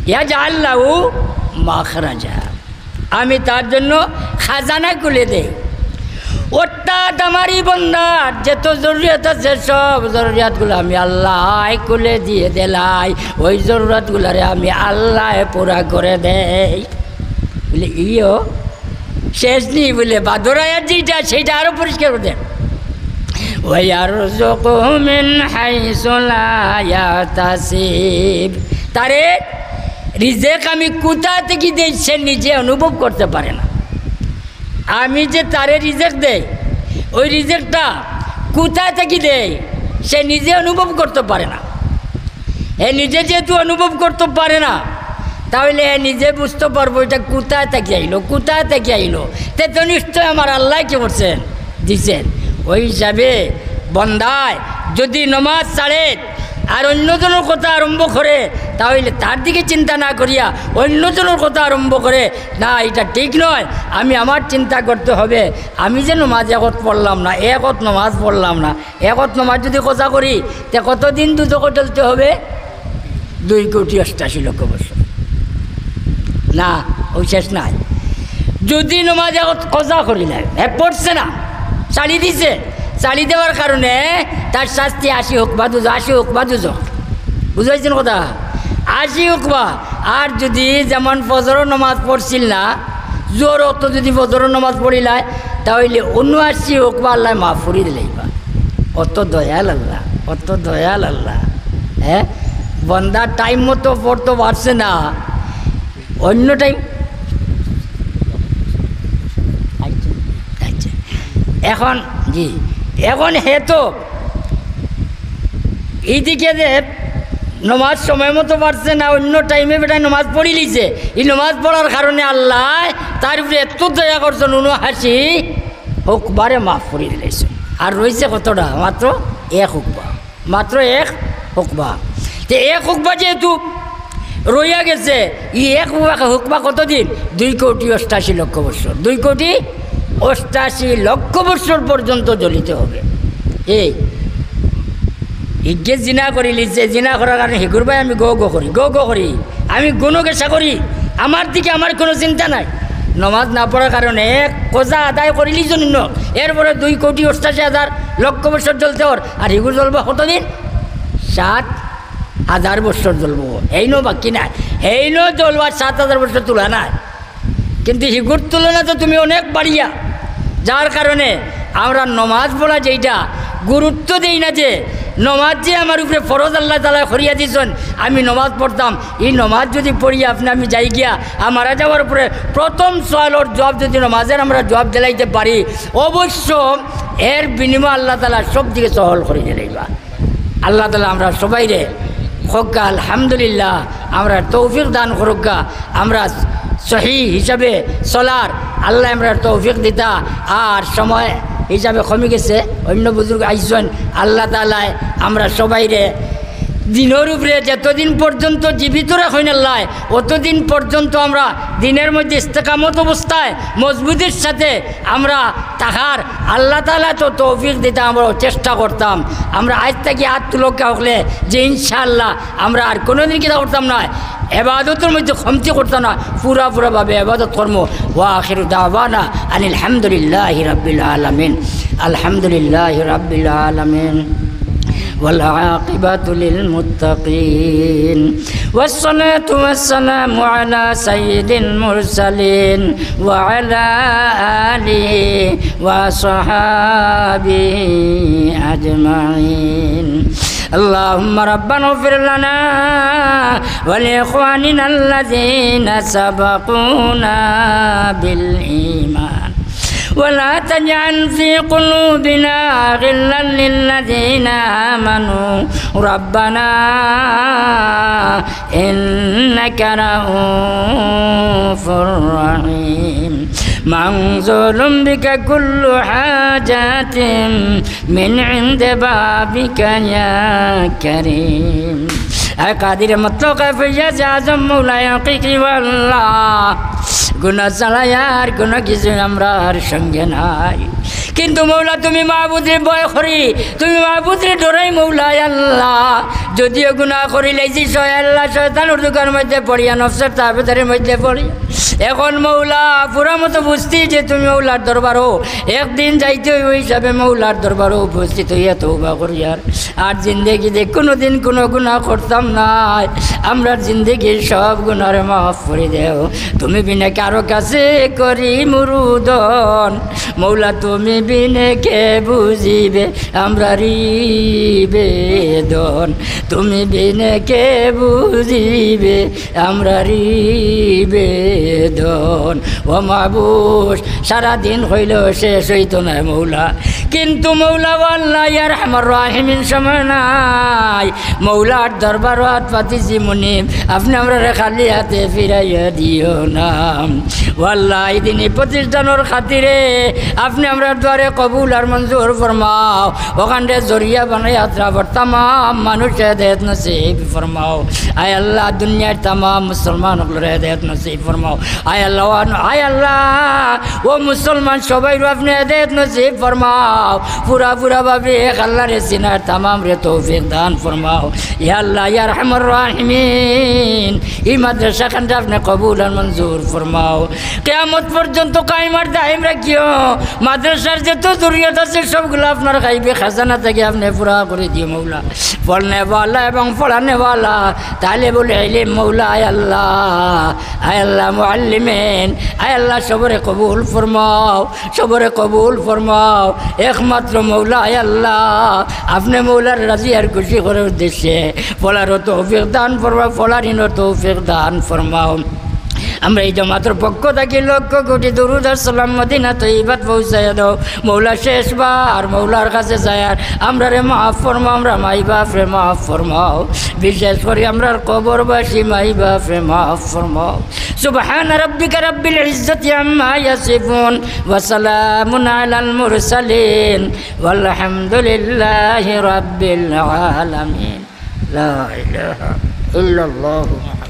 ইয়াজআল লাহু মাখরাজা, আমি তার জন্য খাজানা খুলে দেই। অর্থাৎ আমার এই বান্দার যত জরুরিয়াত আছে, সব জরুরিয়াতগুলা আমি আল্লায় খুলে দিয়া দিলাই। ওই জরুরিয়াতগুলারে আমি আল্লায় পুরা করে দেই। বলে, ইয়ো, শেষ নি বলে, বাদর আয়াত যেটা, সেটা আরো পরিষ্কার করে দেন। "ওয়ারযুকহু মিন হাইসু লা ইয়াহতাসিব।" তারে রিজেক আমি কোথা থাকি দেই, সে নিজে অনুভব করতে পারে না। আমি যে তারে রিজেক দেই, ওই রিজেকটা কোথা থাকি দেই, সে নিজে অনুভব করতে পারে না। হে নিজে যেহেতু অনুভব করতে পারে না, তাহলে হে নিজে বুঝতে পারবো এটা কোথায় থাকি আইলো, কোথায় থাকি আইলো। তে তো নিশ্চয় আমার আল্লাহ কি করছেন, দিছেন। ওই হিসাবে বন্দায় যদি নমাজ ছাড়ে আর অন্যজনের কথা আরম্ভ করে, তাহলে তার দিকে চিন্তা না করিয়া অন্যজনের কথা আরম্ভ করে, না, এটা ঠিক নয়, আমি আমার চিন্তা করতে হবে। আমি যে নমাজ একত পড়লাম না, একত নমাজ পড়লাম না, একত নমাজ যদি কজা করি, তে কতদিন দুজখো জ্বলতে হবে? দুই কোটি অষ্টাশি লক্ষ বছর। না, ওই শেষ নাই। যদি নমাজ একত কজা করি না, হে পড়ছে না, ছাড়ি দিছে, ছাড়ি দেওয়ার কারণে তার শাস্তি আশি হুকবা দুজখ, আশি হুকবা দুজখ। বুঝাইছেন কথা? আশি হুকবা। আর যদি যেমন ফজরর নমাজ পড়ছিল না, জোহর অক্ত যদি ফজরর নমাজ পড়িলায়, তাহলে ঊনআশি হুকবা আল্লাহ মাফ করি দিলে ইবা। অত দয়াল আল্লাহ, অত দয়াল আল্লাহ। হ্যাঁ, বন্দা টাইম মতো পড়তে পারছে না, অন্য টাইম। আচ্ছা, এখন, জি, এখন হে তো এইদিকে যে নমাজ সময় মতো পারছে না, অন্য টাইমে বেটায় নমাজ পড়ি লিছে। এই নমাজ পড়ার কারণে আল্লাহ তার উপরে এত দয়া করছেন, ঊনআশি হুকবারে মাফ করি দিলাইছেন। আর রইছে কতটা? মাত্র এক হুকবা, মাত্র এক হুকবা। তে এক হুকবা যেহেতু রইয়া গেছে, এই এক হুকবা, হুকবা কতদিন? দুই কোটি অষ্টাশি লক্ষ বছর। দুই কোটি অষ্টাশি লক্ষ বছর পর্যন্ত জ্বলিতে হবে। এই হিগে জিনা করি লিছে, জিনা করার কারণে হিগুর ভাই আমি গো গো করি, গো গো করি, আমি গুনো গেছা করি, আমার দিকে আমার কোনো চিন্তা নাই। নমাজ না পড়ার কারণে এক কজা আদায় করি লিছে নিম্ন, এরপরে দুই কোটি অষ্টাশি হাজার লক্ষ বছর জ্বলতে ওর, আর হিগুর জ্বলবো কতদিন? সাত হাজার বছর জ্বলবো। হেইনো বাকি নাই, হেইনো জ্বলবো আর সাত হাজার বছর তুলা নাই। কিন্তু হিগুর তুলনা তো তুমি অনেক বাড়িয়া, যার কারণে আমরা নমাজ পড়া যেইটা গুরুত্ব দেই না, যে নমাজ যে আমার উপরে ফরজ আল্লাহ তাআলা করিয়া দিছইন, আমি নমাজ পড়তাম, ই নমাজ যুদি পড়িয়া আপনে আমি যাই গিয়া, আর মারা যাওয়ার পরে প্রথম সওয়ালর জুয়াব যুদি নমাজর আমরা জুয়াব দিলাইতে পারি, অবশ্য এর বিনিময়ে আল্লাহ তাআলা সব দিকে সহল করি দিলাইবা। আল্লাহ তাআলা আমরা সবাইরে কউক্কা আলহামদুলিল্লাহ, আমরার তৌফিক দান করউক্কা, আমরা সহি হিসাবে চলার আল্লায় আমরার তৌফিক দিতা। আর সময় হিসাবে কমি গেছে, অন্য বুজুর্গ আইছইন, আল্লাহ তাআলায় আমরা সবাইরে দিনর উপরে যতদিন পর্যন্ত জীবিত রাখইন আল্লায়, অতদিন পর্যন্ত আমরা দিনর মধ্যে ইস্তেকামত অবস্থায় মজবুতির সাথে আমরা থাকার আল্লাহ তাআলায় তো তৌফিক দিতা, আমরা চেষ্টা করতাম। আমরা আইজ থাকি আত তুলউক্কা হকলে যে ইনশাআল্লাহ আমরা আর কোনোদিন কিতা করতাম নায়, এবাদতর মধ্যে কমতি করতাম নায়, পুরা পুরা ভাবে এবাদত করমু। ওয়া আখিরু দাওয়ানা আনিল হামদুলিল্লাহি রাব্বিল আলামিন। আলহামদুলিল্লাহি রাব্বিল আলামিন। والعاقبة للمتقين، والصلاة والسلام على سيد المرسلين وعلى آله وصحابه أجمعين. اللهم ربنا اغفر لنا ولإخواننا الذين سبقونا بالإيمان ولا تجعل في قلوبنا غلا للذين آمنوا ربنا إنك رءوف رحيم. منزول بك كل حاجة من عند بابك يا كريم. اے قادر مطلق، اے فیاض اعظم، مولا حقیقی والله، গুনা ছাড়া আর কুনু কিছু আমরার সঙ্গে নাই। কিন্তু মৌলা, তুমি মাবুদরে ভয় করি, তুমি মাবুদরে ডরাই মৌলা, আল্লাহ। যদিও গুনা করিলাইছি, শয়-, আল্লাহ, শয়তানর ধুকার মধ্যে পড়িয়া, নফসর তাবেদারির মধ্যে পড়িয়া, এখন মৌলা, পুরা মতো বুঝছি যে তুমি মৌলার দরবারো একদিন যাইতে অইবো, হিসাবে মৌলার দরবারো উপস্থিত অইয়া তওবা করিয়ার আর জিন্দেগিতে কুনুদিন কুনু গুনা করতাম নায়। আমরার জিন্দেগির সব গুনারে মাফ করি দেও। তুমি বিনে কারো কাছে করি মুরুদন, মৌলা তুমি বিনে কে বুঝিবে আমরার ই বেদন, তুমি বিনে কে বুঝিবে আমরার ই বেদন। ও মাবুদ, সারা দিন কইলেও শেষ অইতো নায় মৌলা, কিন্তু মৌলা ও আল্লাহ, ইয়া আরহামার রাহিমিন, সময় নাই। মৌলার দরবারো আত পাতিছি মুনিব, আপনে আমরারে খালি আতে ফিরাইয়া দিও না। ও আল্লাহ, ই দিনি প্রতিষ্ঠানর খাতিরে আপনে আমরার দোয়ারে কবুল আর মঞ্জুর ফরমাও। অখানরে জরিয়া বানাইয়া আত্রাফর তামাম মানুষরে হেদায়েত নসিব ফরমাও। আয় আল্লাহ, দুনিয়ার তামাম মুসলমান অকলরে হেদায়েত নসিব ফরমাও। আয় আল্লাহ, আয় আল্লাহ, ও মুসলমান সবাইরে আপনে হেদায়েত নসিব ফরমাও। পুরা পুরা ভাবে এক আল্লাহরে চিনার তামামরে তৌফিক দান ফরমাও। ইয়া আল্লাহ, ইয়া আরহামার রাহিমিন, ই মাদ্রাসা খানরে আপনে কবুল আর মঞ্জুর ফরমাও। কিয়ামত পর্যন্ত কায়েম আর দায়েম রাখিও। মাদ্রাসার যত জরুরিয়াত আছে সবগুলা আপনার গাইবি খাজানা থাকি আপনে পুরা করি দিও মৌলা। পড়নেওয়ালা এবং পড়ানেওয়ালা, তালেবুল ইলিম মৌলা, আয় আল্লাহ, আয় আল্লাহ, মুআল্লিমিন, আয় আল্লাহ, সবরে কবুল ফরমাও, সবরে কবুল ফরমাও। একমাত্র মৌলা, আয় আল্লাহ, আপনে মৌলার রাজি আর খুশি করার উদ্দেশ্যে পড়ারও তৌফিক দান ফরমাও, পড়ারিনও তৌফিক দান ফরমাও। আমরা ই জমাতর পক্ষ থাকি লক্ষ কোটি দুরুদ আর সালাম মদিনা তৈবাত পৌঁছাইয়া দাও। মৌলা, শেষবার মৌলার কাছে যাইয়ার, আমরারে মাফ ফরমাও, আমরার মাই বাফরে মাফ ফরমাও, বিশেষ করি আমরার কবরবাসী মাই বাফরে মাফ ফরমাও। سبحان ربك رب العزة عما يصفون وسلام على المرسلين والحمد لله رب العالمين. لا إله إلا الله محمد